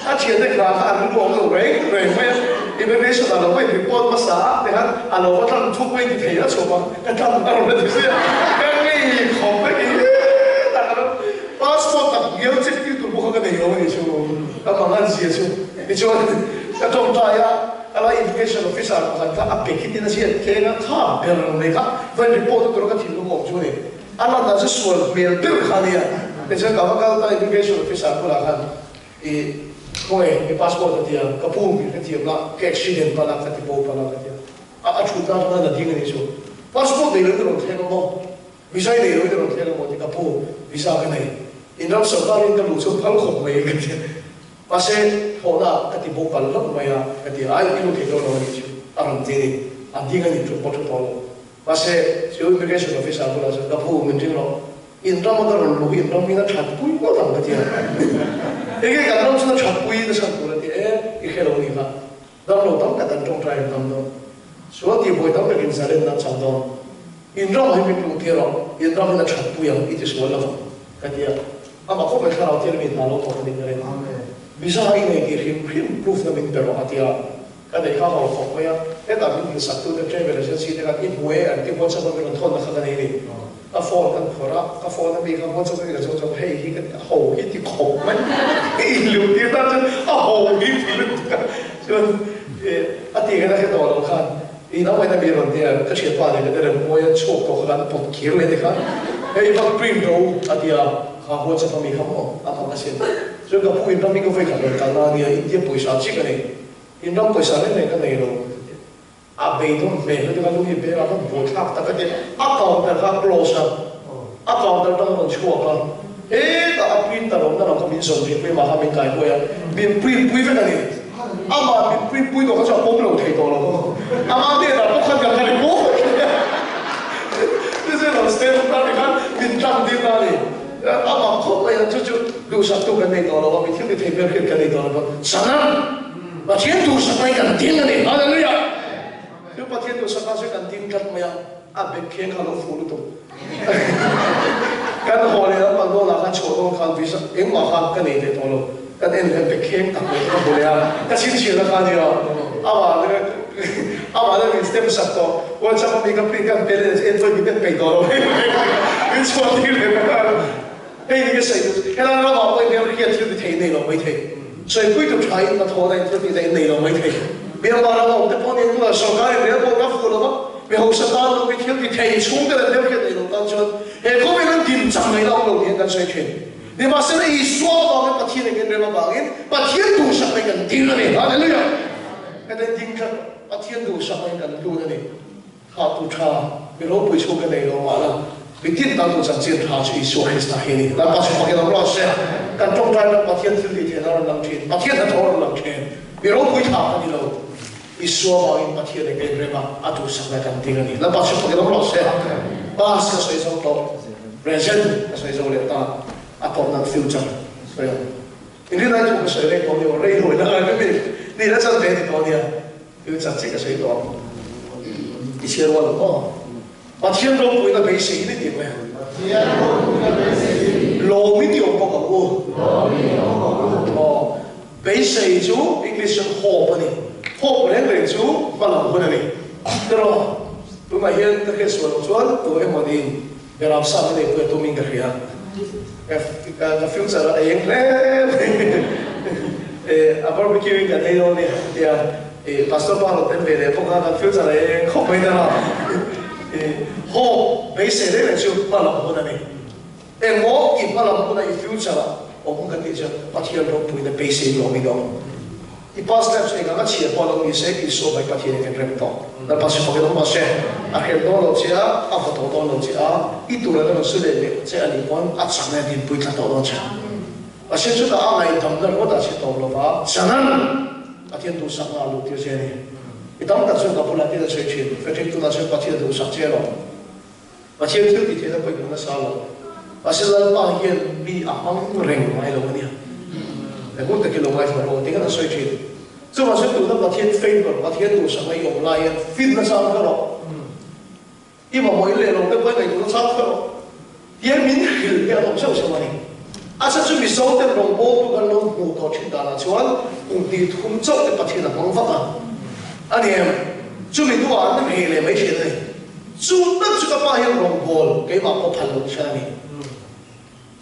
A thiante kha kha an rilru a awm lo reng reng mai a, immigration a lo va in report hmasa a ti khan a lo va tlang thuk mai ti thei a chhuak a, ka tlang a rawn la ti zia, ka ngei khawp mai ti tak a lo. Passport tak ngial check tir tur pawh kha ka nei lo a ni chu, ka mangan zia chu. Tichuan ka tawngtai a, ka lai immigration officer pakhat kha a pe khitin a chhiat kheng a, kha ber mai kha vain report a tura ka thinlung awm chu a ni. A lanah chu sual hmel ber kha a nia. Tichuan ka va kal ta immigration officer bulah khan i khawnge i passport a ti a, ka pu min hrethiam la, ka accident palh a, ka ti bo palh a ka ti a. A thut na atanga na ding a ni chu. Passport nei lo in rawn thleng a maw? Visa i nei lo i rawn thleng a maw tih ka pu, visa ka nei. In ram sorkarin ka luh chu phal khawp mai ka ti a. Mahse, thawhna ka ti bo pal hlauh mai a, ka ti a, ai i lut thei dawn lo a nih chu a rawn ti a ni. A ding a ni ṭhu pawh ṭhu tawh lo. Mahse, chu immigration officer bulah chuan ka pu, min ring rawh. In rama ka rawn luh hi in ram in a ṭhat pui ngawt ang ka ti a. Enge kan ram chuan a ṭhat pui in a chhan tur a ti e, i hre lo a nih kha. Damlo tam tak an ṭawngṭai an dam dawn. Sual tihbuai tam takin zalenna an chang dawn. In ramah hi min lungtir rawh, in ram in a ṭhat pui ang i ti sual lo vang, ka ti a. Amah khawp mai thlarau thial mi hna lo thawk a ni ka ring. Visa i nei tih hrim hrim proof na min pe rawh a ti a. Ka nei kha ho khawp mai a. Hetah min dilsaktute travel agency te khan i hmu e an ti WhatsApp a min rawn thawnna kha ka nei a ni. Ka phone kan phawrh a, ka phone a mi kha WhatsApp a mi ka zawng zawng hei hi ka ti a ho hi ti khawp mai i inluh tir tan chuan a ho hi ti lutuk a chuan a ti khan a hre tawh lo khan i nauain a mi rawn ti a ka thianpa nen ka rem mawi a chhuak tawh kha kan pawt kir leh te khan hei va print ro a ti a kha WhatsApp a mi kha maw a mak asin chuan ka pu in ram hi ka vawikhat rawn kalna a nia India pawisa chiah ka nei in ram pawisa reng reng ka nei lo. A beidawng hmel lutuk a lu hi bel a va buaithlak tak a ti. A counter kha a close a, a counter atang a rawn chhuak a, hetah a printer awmna lam kha min zawn rih pui mah kha min kai huai a, min print pui vek a ni. Amah min print pui tawh kha chu a pawm lo thei tawh lo. Amah hnenah pawh khan kan la ri pawh vek a. Chu lo stand up ta khan min tlang ding ta a ni. Amah khawp mai a, chu chu duhsaktu kan nei tawh lo a, mi thil ti thei hmel hriat kan nei tawh lo va, Sanam! Pathian duhsakna hi kan ding a ni. Hallelujah! Chu Pathian duhsakna chu kan ding tlat mai a, a bek kheng kha a lo fuh lutuk. Kan haw leh lam Bangalore khan chhuah dawn khan visa engmah kha ka nei leh tawh lo. Kan en leh bek kheng tak mai chu ka hmu leh a, ka chhinchhiahna kha a ni a. Amah amah hian min step sak tawh. WhatsApp a mi ka print kan pe leh chu en pawhin min en peih tawh lo. Min chhuah tir leh ta nghal a. Hei ni ka sawi duh chu, helai ramah pawh hian hriat thil ti thei nei lo mai thei. Sawipui tur tha in hnathawhna in thil tih theih nei lo mai thei. Myanmar rama awm te pawh nih tunah sorkar in rel pawh ka fuh lo va, mi hausa tan lo mi thil ti thei chhung te leh hmelhriat nei lo tan chuan he khawvel an din chak ngaihna awm lo niin kan sawi thin. Nimahsela Isua avangin Pathian in kan rem avangin Pathian duhsakna in kan ding a ni. Hallelujah! Heta ding tlat Pathian duhsakna in kan lut a ni. Kha tu tha, mi ropui chhung ka nei lo mah la, mi tin tan tu chanchin tha chu Isua Krista hi a ni. Lalpa chu fakin awm rawh se. Kan tawngtai ram Pathian thil tih theihna a rawn lang thin, Pathian hnathawh a rawn lang thin. Mi ropui tha ka ni lo. Isua vangin Pathian eng em rem a, a duhsakna kan ding a ni. Lalpa chu fakin awm rawh se. Past ka sawi zo tawh, present ka sawi zo leh ta, a tawpna future sawi ang. Inrinai thu ka sawi reng tawh ni aw, rei hawi na ngai vek ni. Ni la chan ve ni tawh nia. Thil chan che ka sawi tawh ang. I chhiar rual ang aw. Pathian ropuina beisei ni tih mai ang. Pathian ropuina beisei. Lawm i ti awm bawk ang u. Lawm i ti awm bawk ang u. Aw. Beisei chu English chuan hope a ni. Hope reng reng chu hmalam hun a ni. Tiraw? Tunah hian ka hriat sual loh chuan tu emaw niin Beram sa ka neihpui a tumin ka hria. Ka future a eng hle mai. A barbecue in kan ei dawn nia tia Pastor pa rawn tel ve leh bawk a, kan future a eng khawp mai ta. Hope beisei reng reng chu hmalam hun a ni. Engmaw i hmalam huna i future ah awm kan tih chuan Pathian ropuina beisei lawm in awm. I past life chu enganga chhia pawh lo ni se Isua mai Pathian in kan rem tawh. Lalpa si fak in awm mahse a hrem dawn lo che a, a vaw tawh dawn lo che a, i tur an rawn su leh leh che a nih pawn a chakna in dinpui thla tawh dawn che. Mahse chutah a ngaihdamna ringawt ah chhe tawp lova chanan Pathian duhsakna a luh tir che a ni. Mi tam tak chuan ka bulah tin a sawi thin, Frederick tunah chuan Pathian duhsak che lo. Pathian thil tih theihna pawhin ka nasa lo. Mahse Lalpa hian mi a hmang reng ngai lo a nia. Hmun takin lo ngaithla rawh tih khan a sawi thin. Chuvang chuan tuna Pathian favour, Pathian duhsakna i awm lai hian finna chang kha rawh. I mamawh in leh lo te pawhin ngaihtuahna chang kha rawh. Tiang min hrilh hi an awm zeuh zeuh a ni. A chhan chu Mizo ten rawngbawltu kan lo hmuh tawh thin danah chuan kum hnih thum chauh te Pathian a hmang vak a. A ni em? Chumi hnuah an reh leh mai thin a ni. Chu tak chu ka pa hian rawngbâwl keimah pawh phal lo nasa a ni.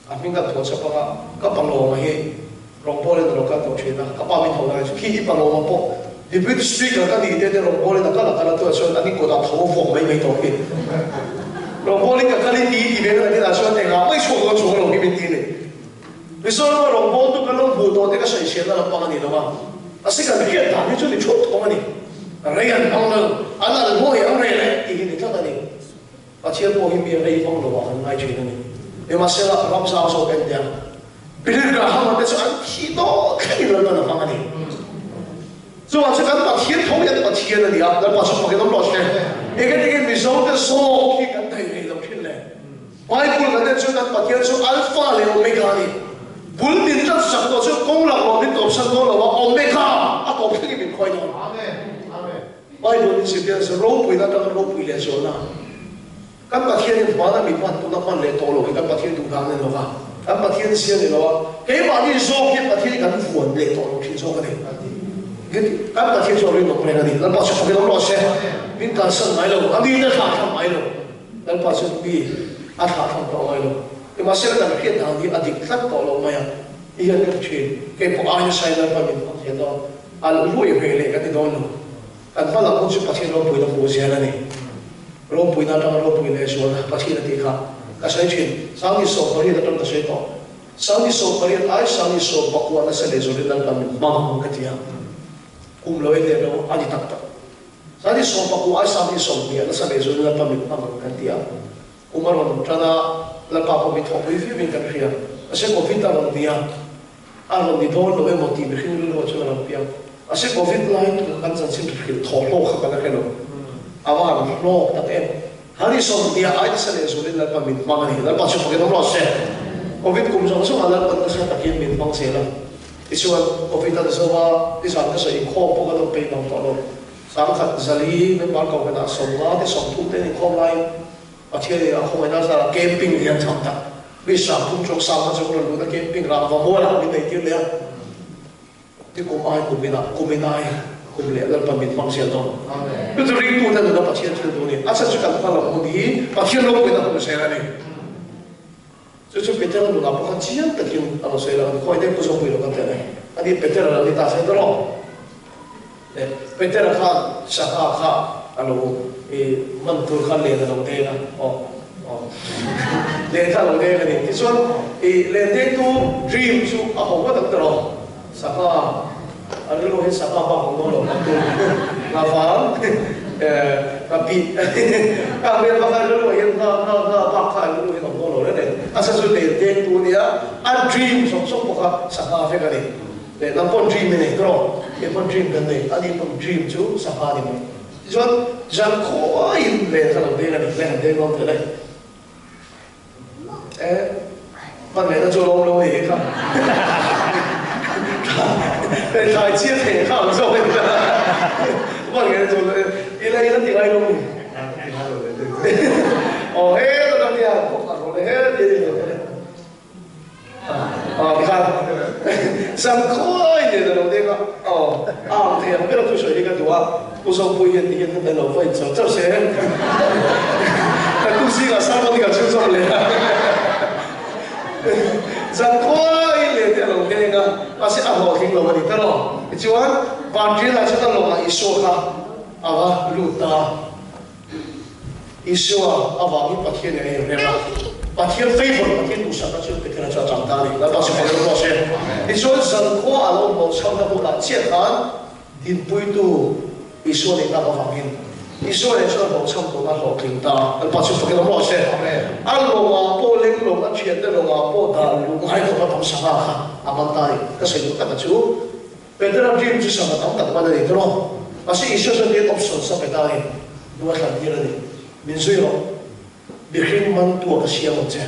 A hming kan thawn chhap anga ka pa lawma hi rawngbâwlin a lo kal tawh ṭhin a, ka pa min tho lai chu khi i pa lawma pawh Deputy Speaker ka nih te te rawngbâwlin a kal a kal a tuah chuan an inkawtah tho vawk mai mai tawh khi. Rawngbâwlin ka kal i ti i ti ve na kinah chuan engah mai chhuak dawn chuang lo hi min ti a ni. Mizoram a rawngbâwl tu kan lo hmuh tawh te ka sawichhiatna lampang a ni lo a, a si kan hriat dan hi chu ni thup thawng a ni. Rei an hmang lo, an al mawi ang rei leh tih hi ni tlat a ni. Pathian pawh hi mi rei hmang lo ah kan ngai thin a ni. Nimahsela ram zau zawk en nia, Billy Graham a te chu an thi tawh thlengin Lalpan a hmang a ni. Chuvang chu kan Pathian tho hian Pathian a ni a, Lalpa chu fakin awm rawh se. Engati nge Mizo te zawk hi kan thei rei lo thin le? Bible kan en chuan kan Pathian chu Alpha leh Omega a ni. Bul min tan sak tawh chu kawng lak lawm min tawpsan dawn lo a, Omega a tawp thlengin min khawi dawn. Bible min zirtir chu ropuina atanga ropui leh zualna. Kan Pathian in hmana min hman tuna hman leh tawh lo hi kan Pathian duh dan a ni lo va, kan Pathian zia a ni lo a, keimahni zawk hian Pathian hi kan vuan leh tawh lo thin zawk a ni. Kan Pathian chu a rinawm reng a ni. Lalpa chu fakin awm rawh se. Min kalsan ngai lo, a mite thlahthlam ngai lo. Lalpa chuan mi a thlah tham tawh ngai lo. Nimahsela kan hriat dan hi a dik tlat tawh lo mai a, i hian ka ti thin. Kei pawh aina sai Lalpa min hmang hian dawn a luai ve leh ka ti dawn lo. Kan hma lam hun chu Pathian ropuina hmuh zel a ni. Ropuina atanga ropui leh zualna Pathian a tih kha ka sawi thin. 18 atang ka sawi tawh. 18 ai 19 nasa leh zualin Lalpa min hmang ang ka ti a. Kum lo e leh lo a ni tak tak. 19 ai 20 nasa leh zualin Lalpa min hmang ang kan ti a. Kum a rawn tan a, Lalpa pawh mi thawhpui viauin kan hria. Mahse Covid a rawn ni a, a rawn ni dawn lo emaw tih mihring rilru ah chuan a rawn piang. Mahse Covid lai tuk kan chanchin hrilh thawh hlawk kha ka la hre lo. A va han hlawk tak em. Han i 20 ai nasa leh zualin Lalpa min hmang a ni. Lalpa chu fakin awm rawh se. Covid kum zawng zawngah Lalpa nasa takin min hmang zel a. Tichuan Covid a zo a, nizan ka sawi inkhawm pawh kan awm peih bang tawh lo. 10,000 member kohhranah 50 te 30 te an inkhawm laiin Pathian in a khawngaihna zarah camping hi an chhang tak. Mi 30 chawk sang kha chu rawn lut a camping rangva mualah min nei tir leh a. Ti kum ai kum inah kum in ai kum leh Lalpa min hmang zel dawn. Chu chu ringtu te nuna Pathian thil duh a ni. A chhan chu kan hma lam hun hi Pathian ropuina hmu zel a ni. Chu chu Petera nunah pawh khan chiang takin a rawn sawi lo a ni. Khawi deuh pawh zawk pui lo kan teh mai. Ani Petera lo ni ta se tawrh. Le Petera khan sangha kha a lo i man tur khan len a lo deng a. Aw aw len kha a lo deng a ni. Tichuan i len dengtu dream chu a ho ngawt ang tawrh. Sangha a rilru hi sangha bak ang dawn lo ang tur ngavang ka bih ka hmel bak a rilru ah hian ngha ngha ngha bak kha a rilru hian awm dawn lo reng reng a chhan chu len deng tu ania a dream zawng zawng bawk a sangha vek a ni leh nang pawn dream i nei tawh kei pawn dream kan nei ani pawn dream chu sangha a ni mai tichuan zan khawiin len kha lo deng a ni len deng dawn teh le. Eh, hman lehna chu a lawm lo a ni kha. Thlai chi a theh kha ang zawk in man nge chu ila ila ti ngai lo mi. Aw he ta ta tia kawk a rawh le he ti ni lo. Aw tikhan zan khawi nen a lo deng a, aw a ang thei ang ber a thusawi hi ka duh a, Pu Zopui hian ti hian ka tel lo va in char char se ka tu zingah sermon hi kan chhunzawm leh a, zan khawi len te a lo deng a, mahse a hlawhtling lo a ni ta lo. Tichuan Vanriala chuan a lawngah Isua kha a va lut ta a. Isua avangin Pathian in a inrem a, Pathian favour, Pathian duhsakna chu Petera chu a chang ta a ni. Lalpa chu fak rawh se. Tichuan zankhua a lo hlawh chhohna hunah chiah khan dinpuitu Isua neih tak avangin Isua nen chuan a hlawh chham tawhna a hlawhtling ta. Lalpa chu fak rawh se. A lawngah pawh lenglawng, a thiante lawngah pawh dah luh ngai khawpa tam sangha kha a man ta a ni. Ka sawi duh taka chu Petera dream chu sangha tam tak man a ni tawh. Mahse Isua chuan tin options a pe ta a ni. Lu a thlan tir a ni. Min zui rawh. Mihring man tu a ka siam ang che.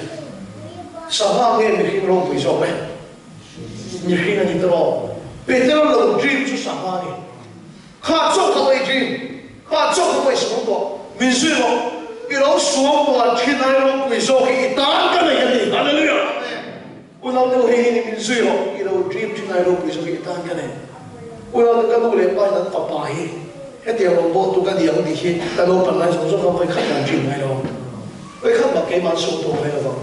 Sangha nge mihring ropui zawk e? Mihring a ni tawh. Petera lo dream chu sangha a ni. Kha chawk kha pawh i dream. Kha chawk kha pawh i suam tawh. Min zui rawh. I lo suam tawh thin ai ropui zawk hi i tan ka nei a ni. Hallelujah! Unau deuh hei hi ni min zui rawh, i lo dream thin ai ropui zawk hi i tan ka nei. Unau te ka nu leh pa in an fapa hi hetiang rawn bawh tu ka ni ang tih hi ka naupan lai zawng zawng khan vawi khat an dream ngai lo ang. Vawi khat mah keimah an sawi tawh ngai lo vang.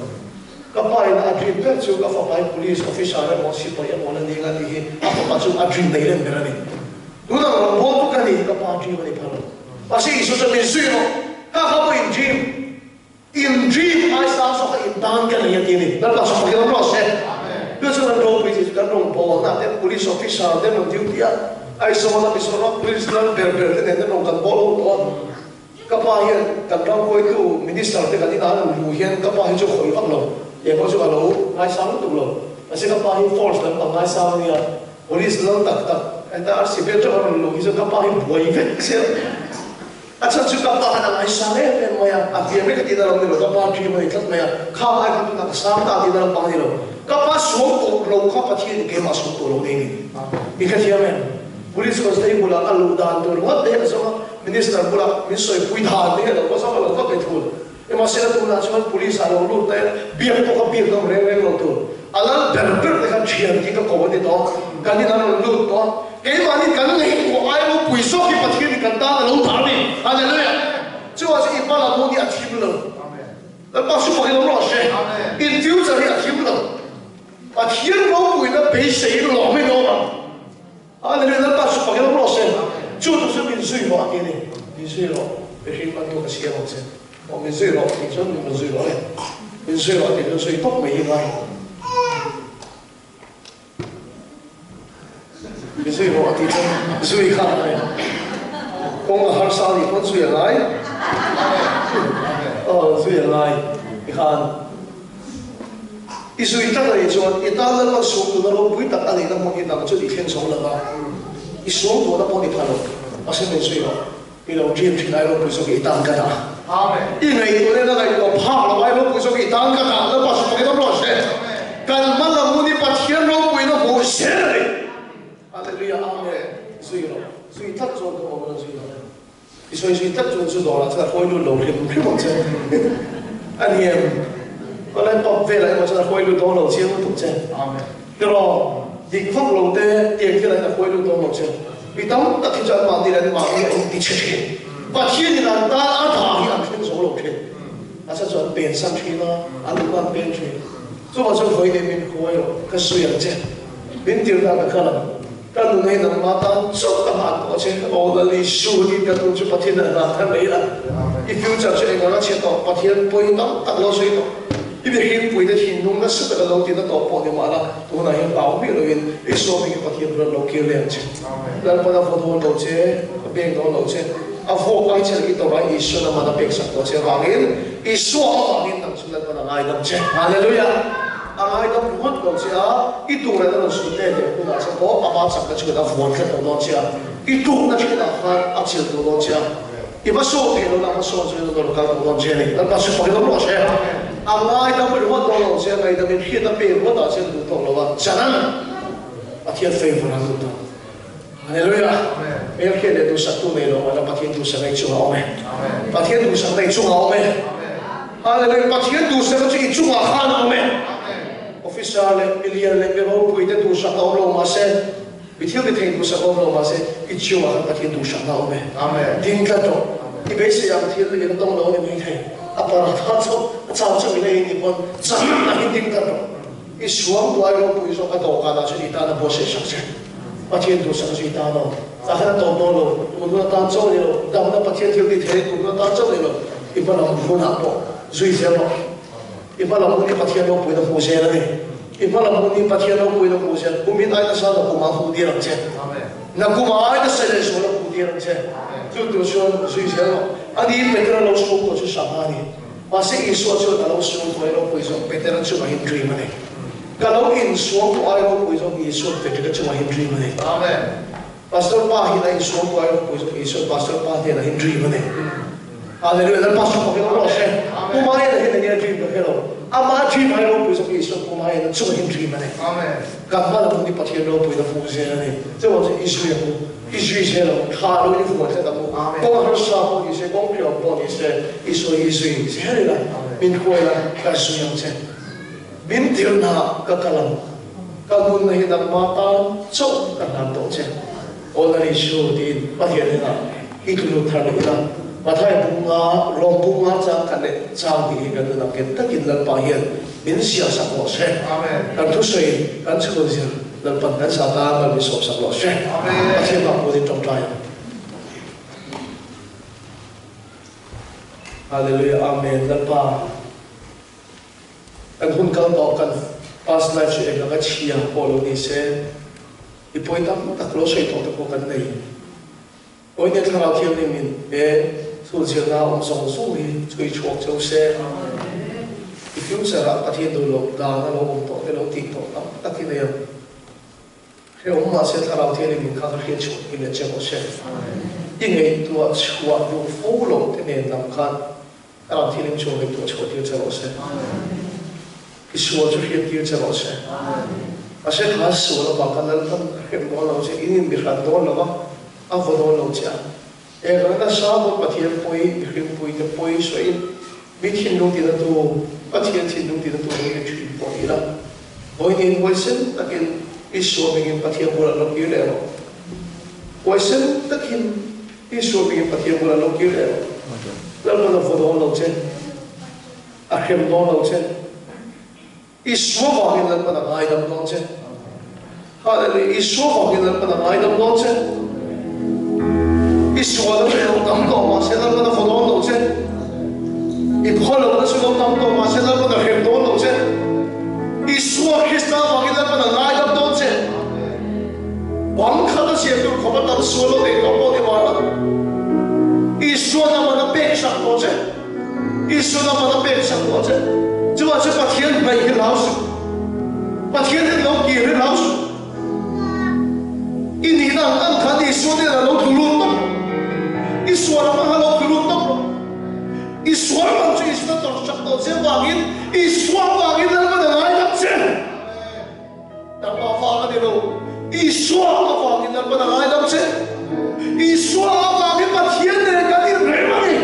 Ka pa in a dream ber chu ka fapa hi police officer emaw sipai emaw la ni anga tih hi a fapa chu a dream nei reng ber a ni. Tunah rawn bawh tu ka ni ka pa dream a ni phal lo. Mahse Isua chuan min zui rawh, ka kha pawh in dream. In dream ai sang zawk a in tan ka nei a ti a ni. Lalpa chu fakin awm rawh se. Chu chuan an ropui chi chu kan rawn bawlna te police officer te an rawn duty a, Aizawl a Mizoram police lal ber ber te nen an rawn kan bawl ho tawh a. Ka pa hian kan ram hruaitu minister te kan inah an rawn luh hian ka pa hi chu khawih vak lo, eng pawh chu a lo ngaisang lutuk lo. Mahse ka pa hi force lampang ngaisang a nia, police lal tak tak heta arsi vel teuh an rawn luh hi chuan ka pa hi buai vek zel. A chhan chu ka pa khan a ngaisang em em mai a, a hliam vek a tihna lam ni lo, ka pa dream a ni tlat mai a, khang ai khan tunah ka sang ta a tihna lam pang a ni lo, ka pa suam tawh lo kha Pathian in keimah suam tawh lo nei ni. I hrethiam em? Police constable bulah ka luh dan tur ringawt te hi ka zawng a, Minister bulah min sawipui dan te hi a lo va zawng a lo va pe thul. Nimahsela tunah chuan police ah lo lut te biak pawh ka biak ngam reng reng lo tur. A lal ber ber te khan thian hi ka ko a ni tawh, kan in an rawn lut tawh. Keimahni kan ngaihtuah ai ropui zawk hi Pathian in kan tan a lo dah a ni. Hallelujah! Chuvang chu i hma lam hun hi a thim lo. Lalpa chu fakin awm rawh se. In future hi a thim lo. Pathian ropuina beiseiin lawmin a awm ang. Hallelujah Lalpa chu fakin awm rawh se. Chu chu chu min zui rawh a ti a ni. Min zui rawh, mihring man tu ka siam ang che. Aw min zui rawh tih chuan min rawn zui rawh e. Min zui rawh tih chuan zui tawp mai hi ngai. Min zui rawh a tih chuan zui kha a ngai. Kawng a harsa a nih pawn zui a ngai. Aw zui a ngai tikhan. I zui tak a nih chuan i tan Lalpan suam tuna ropui tak a nihna hmun hi nang chu i thleng zo lo va, i suam tuna pawh ni pha lo. Mahse min zui rawh, i lo dream thin ai ropui zawk i tan ka dah. I ngaihtuah nen a ngaihtuah phak lo ai ropui zawk i tan ka dah. Lalpa chu fakin awm rawh se. Kan hma lam hun hi Pathian ropuina hmuh zel a ni. Hallelujah Amen. Zui rawh, zui tlat chuan ka awm a, zui lo. I sawi zui tlat chuan chu dawrah chuan a hawi lut lo hrim hrim ang che. A ni em? Online pub velah emaw chuan a hawi lut dawn lo chiang lutuk che. Tiraw, dik vak lo te tiang thilah hian a hawi lut dawn lo che. Mi tam tak hi chuan mahni leh mahni a inti chhe thin. Pathianin an tan a dah hi an thleng zo lo thin. A chhan chu an pen san thin a, an duhna an pen thin. Chuvang chuan vawi leh min hawi rawh, ka sawi ang che. Min tir dan a kal ang. Ka nun hi nangmah tan chauh ka hlan tawh che, aw Lal Isu tiin ka nun chu Pathian a hlan thar mai la. I future chu eng anga chhe tawh, Pathian pawi tam tak lo sawi tawh. I mihringpui te thinlung nasa taka lo tina tawh pawh ni mahla, tunah hian hlau miah loin i sawm hi Pathian bulah lo kir leh ang che. Lalpan a vaw dawn lo che, a pek dawn lo che, a vawk ai che i tawrh ai Isuan a man a pek sak tawh che avangin, Isua avangin nang chu Lalpan a ngaidam che. Hallelujah! A ngaidam ringawt lo che a, i tur an rawn sut let leh hunah che pawh ama chakna chuan a vuan tlat lo dawn che a, i tukna thinah khan a chilh duh dawn che a, i va sawn theih lohna hma sawn chuan a rawn kal duh dawn che a ni. Lalpa chu fakin awm rawh se. A ngaidam ringawt dawn lo che a, ngaidamin hriatna pek ringawtah chuan duh tawk lo a, Chanan! Pathian favor a lut ang. Hallelujah! Hmel hriat leh duhsaktu nei lo mahla Pathian duhsakna i chungah a awm e. Pathian duhsakna i chungah a awm e. Hallelujah! Pathian duhsakna chu i chungah khan a awm e. Officer leh milian leh mi ropui te duhsakna awm lo mahse, mi thil ti thei duhsakna awm lo mahse, i chungah khan Pathian duhsakna a awm e. Ding tlat rawh. I beisei ang thil i la tawng lo a ni mai thei. A paratha chauh, a chau chauh i la ei nih pawn chak takin ding tlat rawh. I suam tuai ropui zawk a dawhkan ah chuan i tan a buatsaih sak che. Pathian duhsak chu i tan aw. Tah khan a tawp dawn lo. Tun hun atan chauh ni lo. Damna Pathian thil ti thei tun hun atan chauh ni lo. I hma lam hunah pawh zui zel rawh. I hma lam hun hi Pathian ropuina hmuh zel a ni. I hma lam hun hi Pathian ropuina hmuh zel. Kumin ai nasa na kumah hmuh dir ang che. Na kumah ai nasa leh zuala hmuh dir ang che. Chu tur chuan zui zel rawh. Ani Petera lo suam tawh chu sangha a ni. Mahse Isua chuan a lo suam tawh ai ropui zawk Petera chungah hin dream a nei. Ka lo insuam tawh ai ropui zawk Isua'n Petera chungah hin dream a nei. Pastor pa hian a insuam tawh ai ropui zawk Isua'n Pastor pa hnenah hin dream a nei. Hallelujah Lalpa chu fak in awm rawh se. Pu Maena hian enge a dream ka hre lo. Ama dream ai ropui zawk Isua'n Pu Maena chungah hin dream a nei. Kan hma lam hun hi Pathian ropuina hmuh zel a ni. Chuvang chu Israel hu I zui zel ang, tha lo in i vuan tlat ang u. Kawng harsa pawh ni se, kawng hriam pawh ni se, i sawi i zui zel ila, min hruai la, ka zui ang che. Min tirhna ah ka kal ang, ka nunna hi nangmah tan chauh ka hlan tawh che. Aw Lal Isu tiin Pathian hnenah i tlu lut thar leh ila, Mathai bunga, Rom bunga chang khat leh chang hnih hi kan nun ang nghet takin Lalpa hian min siamsak rawh se. Kan thusawi kan chhun zir. Lalpan kan sa tan mal min sawmsak rawh se. Pathian bak pawhin tawngtai ang. Hallelujah Amen Lalpa kan hun kal tawh kan past life chu eng anga chhia pawh lo ni se i pawi tam tak lo sawi tawh te pawh kan nei. Awihne Thlarau Thianghlim in he thulchhiatna awm zawng zawng hi chhui chhuak cheu se. I future ah Pathian duh loh dan a lo awm tawh te lo tih tawh tam tak hi nei ang. Hrehawm mahse Thlarau Thianghlim in kha ka hriat chhuah tir leh che rawh se. I ngaihtuah chhuah duh fo loh te nen lam khan Thlarau Thianghlim chu ngaihtuah chhuah tir che rawh se. I sual chu hriat tir che rawh se. Mahse kha sual avang khan Lalpan a hrem dawn lo che, in inbihran dawn lo va, a vaw dawn lo che a. Eng nasa pawh Pathian pawi, mihring puite pawi sawiin mi thinlung tinatu, Pathian thinlung tinatu lo ni thin pawh ni ila, vawiin huaisen takin Isua hmingin Pathian bulah lo kir leh rawh. Huaisen takin Isua hmingin Pathian bulah lo kir leh rawh. Lalpan a vaw dawn lo che, a hrem dawn lo che. Isua vangin Lalpan a ngaidam dawn che. Hallelujah! Isua vangin Lalpan a ngaidam dawn che. I sual na chu lo tam tawh mahse Lalpan a vaw dawn lo che. I phaw na chu lo tam tawh mahse Lalpan a hrem dawn lo che. Isua Krista vangin Lalpan a ngaidam dawn che. Bang khat a siam tur khawp a tam sual lo nei tawh pawh ni mah la, Isua naman a pek sak tawh che. Isua naman a pek sak tawh che. Chuvang chu Pathian hnaih hi hlau suh. Pathian hi lo kir hi hlau suh. I nihna ang ang khan Isua hnenah lo tlu lut tawp rawh. I sual ang ang khan lo tlu lut tawp rawh. I sual bang chu Isua tawrh sak tawh che vangin Isua vangin Lalpan a ngaidam che. Nangmah avang a ni lo, Isua avangin Lalpan a ngaidam che. Isua avangin Pathian nen kan inrem a ni.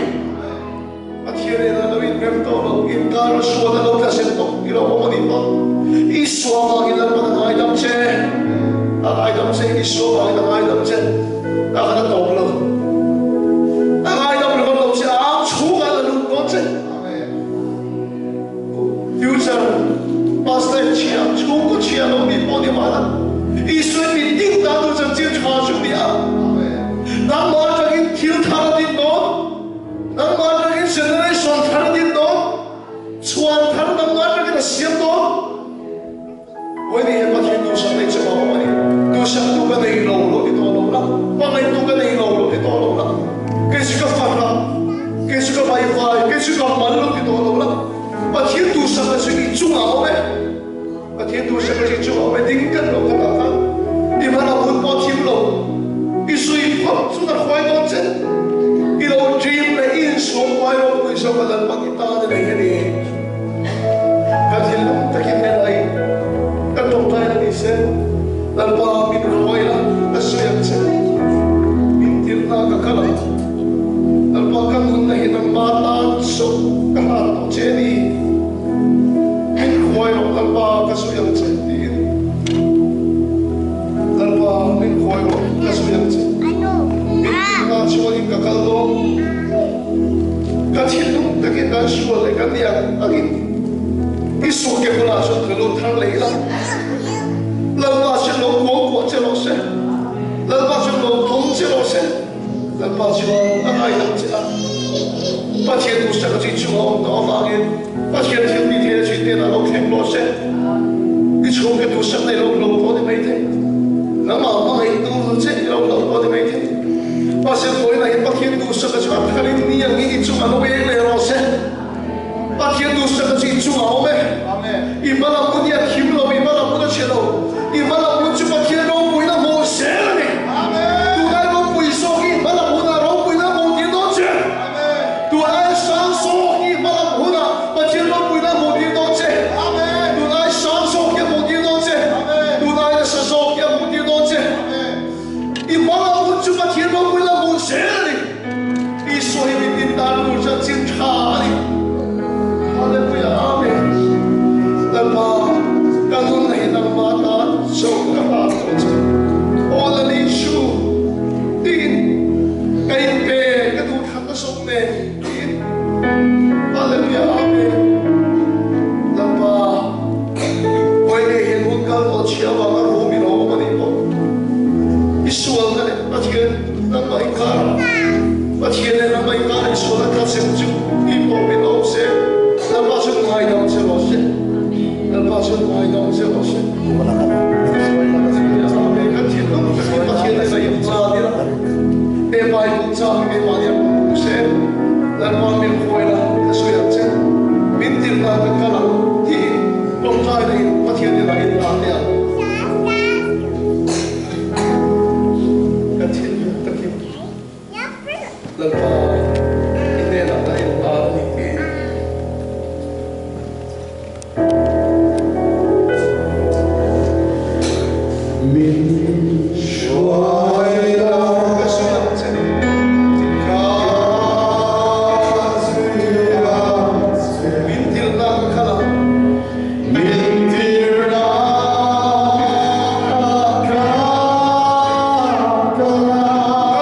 Pathian nen a lo inrem tawh lo, inkar a sual a lo tla zel tawh i lo awm a nih pawh. Isua avangin Lalpan a ngaidam che. A ngaidam che, Isua avangin a ngaidam che. A khan a tawp lo. A ngaidam ringawt lo che, a ang chhungah a la lut dawn che. Future pastor chhia chhungkaw chhia lo mi pawh ni mahla Israel mi ding ta tu chanchin tha chu ni a. Nangmah atangin thil thar a din dawn. Nangmah atangin generation thar a din dawn. Chhuan thar nangmah atangin a siam dawn. Vawiin hian Pathian duhsak nei che awm a ni. Duhsaktu ka nei lo lo ti tawh lo la, hmangaihtu ka nei lo lo ti tawh lo la, kei chu ka far a, kei chu ka vaivai, kei chu ka mal lo ti tawh lo la, Pathian duhsakna chu i chungah a awm e. Pathian duhsakna chu i chungah a awm e. Ding kan lo khat ah khan i hman a hun pawh thim lo, i sui phawt chu na hruai dawn che. I lo dream leh i insuam kuai ropui zawk a Lalpan i tan a nei a ni. Ka thinlung takin helai ka tawngtai a ni se, Lalpa. duhsakna i lo hloh tawh ni maithei. Nangmah hmangaihtu che i lo hloh tawh ni maithei. Mahse vawiinah hi Pathian duhsakna chu a tharin ni ang i chungah lo eng leh rawh se. Pathian duhsakna chu i chungah a awm e. I hmalam hun hi a thim lo, i hmalam hun a chhe lo. I hmalam hun chu Pathian ropuina hmuh zel a ni. Tunlai ropui zawk hi i hmalam hunah ropuina hmuh tir dawn che. Tunlai sang zawk hi i hmalam hunah Pathian ropuina hmuh tir dawn che. Tunlai sang zawk hi a hmuh tir dawn che. Tunlai nasa zawk hi a hmuh tir dawn che. I hmalam hun chu Pathian ropuina hmuh zel a ni. Isua hi mitin tan tur chuan chin tha a ni. Hallelujah Amen. Lalpa ka nunna hi nangmah tan chauh ka hlan tawh che. Aw Lal Isu tiin ka inpe ka duh thatna zawk nen tiin. Hallelujah Amen. Lalpa vawiin hian hun kal tawh chhia avanga rum in awm a nih pawh i sualna leh Pathian Nangmah inkar Pathian leh nangmah inkar insual a tla sem chu i pawh in awm se, Lalpa chuan ngaidam che rawh se, Lalpa chuan ngaidam che rawh se. Kan thinlung takin Pathian nen a inhlan ila, he Bible chang hi keimahni a hmu hmu se, Lalpa min khawi la, ka sawi ang che, min tirh nan ka kal ang tiin tawngtaina in Pathian nen a inhlan teh ang. Ka thinlung takin Lalpa i hnenah ka inhlan a ni tiin. Min hruai la. Ka zui ang che. Ka zui ang che. Min tirhna ka kal ang. Min tirhna ka kal a. Ka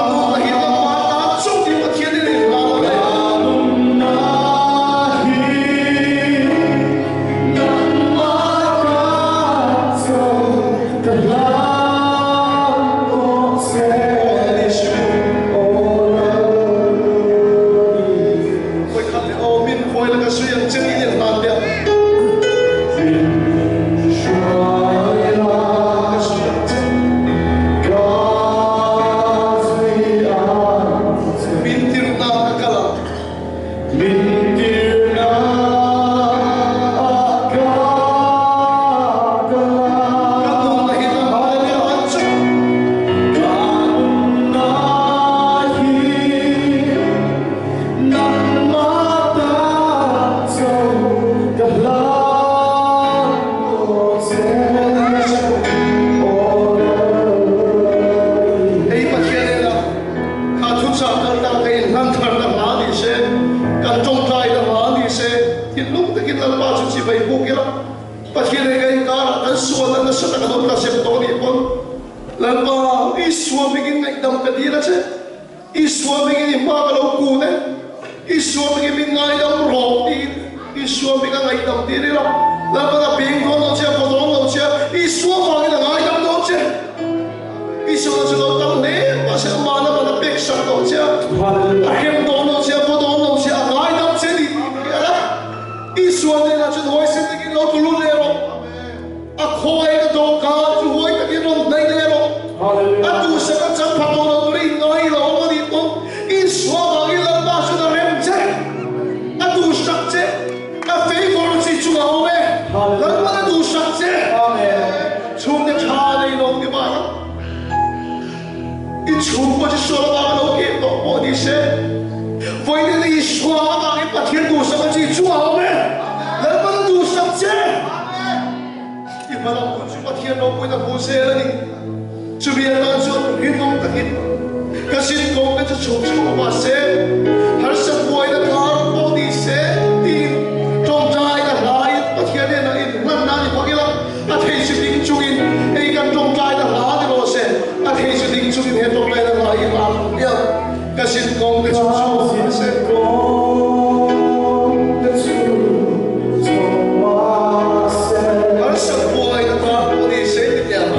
nunna hi nangmah tan chauh in Pathian in inhlan a nei. Ka nunna hi nangmah tan chauh ka hlan tawh che. Aw Lal Isu. Aw Lal Isu. Vawikhat leh aw min khawi la ka zui ang che niin inhlan teh ang. Min tirhna ka kal ang. Ka nunna hi nangmah leh ka hman chu. Nangmah tan chauh ka hlan tawh che Aw Lal. Hei Pathian ena kha thuchah kal ta ka inhlan thar ta hla ni se, kan tawngtai ta hla ni se, thinlung takin Lalpa chu chibai buk ila, Pathian he ka inkarah kan sualna nasa taka lo tla sem tawh nih pawn Lalpa Isua hmingin ngaihdam ka dil a che. Isua hmingin i hma ka lo kun e, Isua hmingin min ngaidam rawh tiin Isua hming a ngaihdam tir ila, Lalpan a peng dawn lo che, a vaw dawn lo che, Isua vangin a ngaidam dawn che. Isua chu lo tam hle mahse amah lamah a pek sak tawh che a, a hrem dawn lo che, a vaw dawn lo che, a ngaidam che ni tih hria la, Isua hnenah chuan huaisen takin lo tlu leh rawh. A khawiain a dawhkan chu huai takin rawn hnaih leh rawh. A duhsak a chang pha tawh lo tur i ngai lo awm a nih pawh Isua vangin Lalpa chuan a rem che, a duhsak che, a favour chi chungah a awm e. Lalpa'n a duhsak che. Chhungte tha nei lo ni mah la, i chhungkaw chu sual avanga lo keh tawh pawh ni se, vawiin Isua avangin Pathian duhsak a chi chungah a awm e. Lalpa'n a duhsak che. I hmalam hun chu Pathian ropuina hmu zel a ni. Chumi atan chuan rinawm takin ka zinkawng te chu chhuk chhuak mah se, harsat buaina kar pawh ni se tiin tawngtaina hlaiin Pathian hnenah inhlanna a ni phawk ila, a thei chu ding chungin hei kan tawngtaina hla ni rawh se, a thei chu ding chungin he tawngtaina hla hi hla ang hian ka zinkawng te chu chhuk mah se. Harsat buaina kar pawh ni se ti teh ang.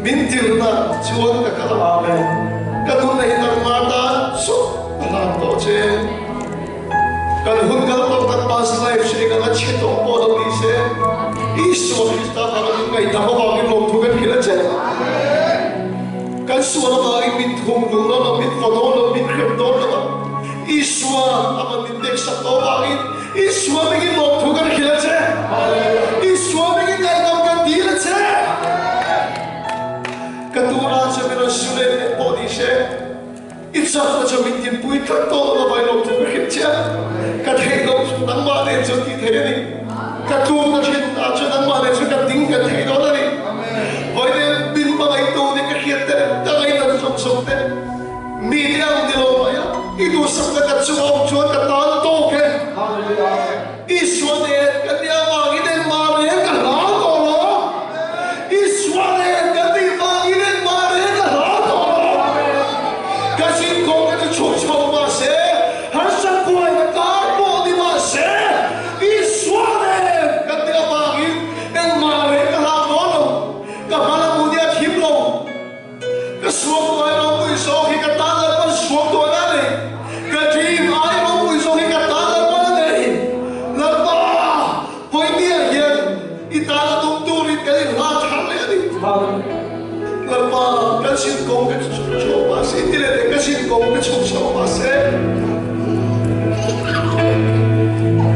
Min tirhna chuan ka kal a. Ka nunna hi nangmah tan chauh ka hlan tawh che. Kan hun kal tawh kan past life hre kan a chhe tawh pawh lo ni se, Isua Krista vanga min ngaihdam avangin lawmthu kan hrilh a che. Kan sual avangin min thum dul dawn lo, min vaw dawn lo, min hrem dawn lo a, Isua aman min peksak tawh avangin Isua mingin lawmthu kan hrilh a che. Isua mingin ngaihdam kan dil a che. Ka tunah chuan min rawn su leh leh pawh ni se. I chakna chu min tinpui tlat tawh lo vai lo chu ka hrilh che a, ka theih loh chu nangmah nen chuan tih theih a ni. Ka tlukna thin ah chuan nangmah nen chuan ka ding kan thei dawn a ni. Vawiin min hmangaihtu nih ka hriat te, ka ngaihdan zawng zawng te, mi te ang ni lo mai a, i duhsakna ka chunga awm chuan ka tan tawk e. Isua nen kan nih avangin engmah reng ka hlau tawh lo. Isua nen kan nih vangin engmah reng ka hlau tawh lo. Ka zinkawng ka ti chhuk chho mahse, harsat buai ka kar pawh ni mahse, Isua nen kan nih avangin engmah reng ka hlau dawn lo. Ka hma lam u nia thim lo. Ka suam ngai ropui zawk hi ka tan leh pawn suam tawh a ni. Ka dream ai ropui zawk hi ka tan leh pawn a ni. Lalpa, Pawimia hian i tan a tum turin kan inhlan thar leh a ni. Lalpa, kan sin kawng ka chhuk chho mahse, ti leh teh, ka sin kawng ka chhuk chho mahse.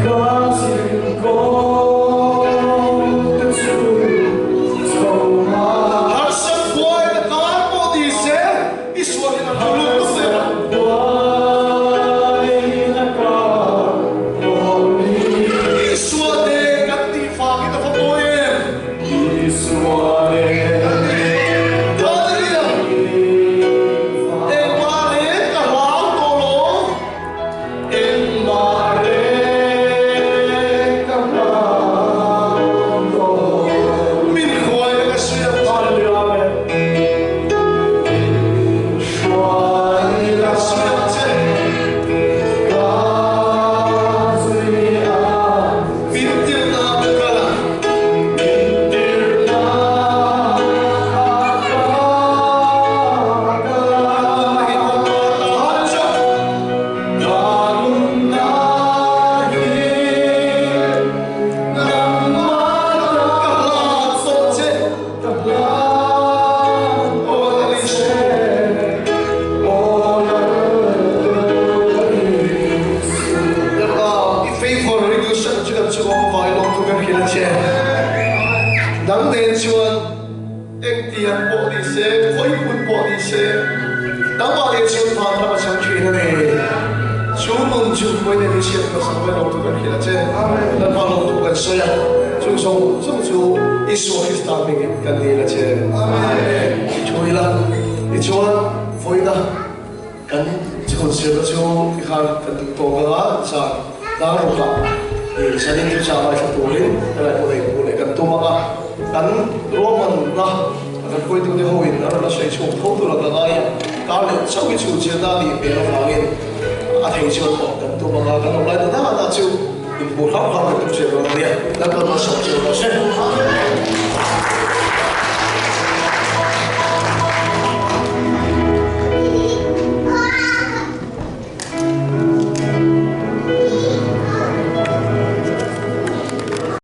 Ka sin kawng ka chhuk chho mahse. Harsat buai na kar pawh ni se, i sual in a hmu lut tuk leh ang. Isua te kan tih vangin a va mawi em? Hallelujah! Engmah reng ka hlau tawh lo. Engmah reng ka hlau tawh. Min hruai na ka sawi ang che. Hruai ka sawi ang che. Min tirhna ka kal a. Dang nen chuan Engtiang pawh ni se, khawi hmun pawh ni se, nangmah leh chuan van ram a chang thin a ni. Chu nun chu Vawiin ni chhiat hmasa vawi lo tu kan hrilh a che. Lalpa lo tu kan sawi a, chung zawng zawng chu Isua Krista hmingin kan dil a che. Amen. Thu ila, tichuan vawiina kan chhun sirna chu tikhan kan duh tawk anga zan dar rukah i zanin chu chah ngaithla turin helai pawh ei hmuh leh kan tum ang a, kan ruahmanna kan hruaitute hoin an rawn la sawi chhuak tho tur a ka ngai a, kar leh chauh hi chhun chianna a nih hmel avangin a thei chuan awm kan tum ang a, kan awm lai ta dan ah chu inhmuh hlauh hlauh kan tum zel dawn a nia.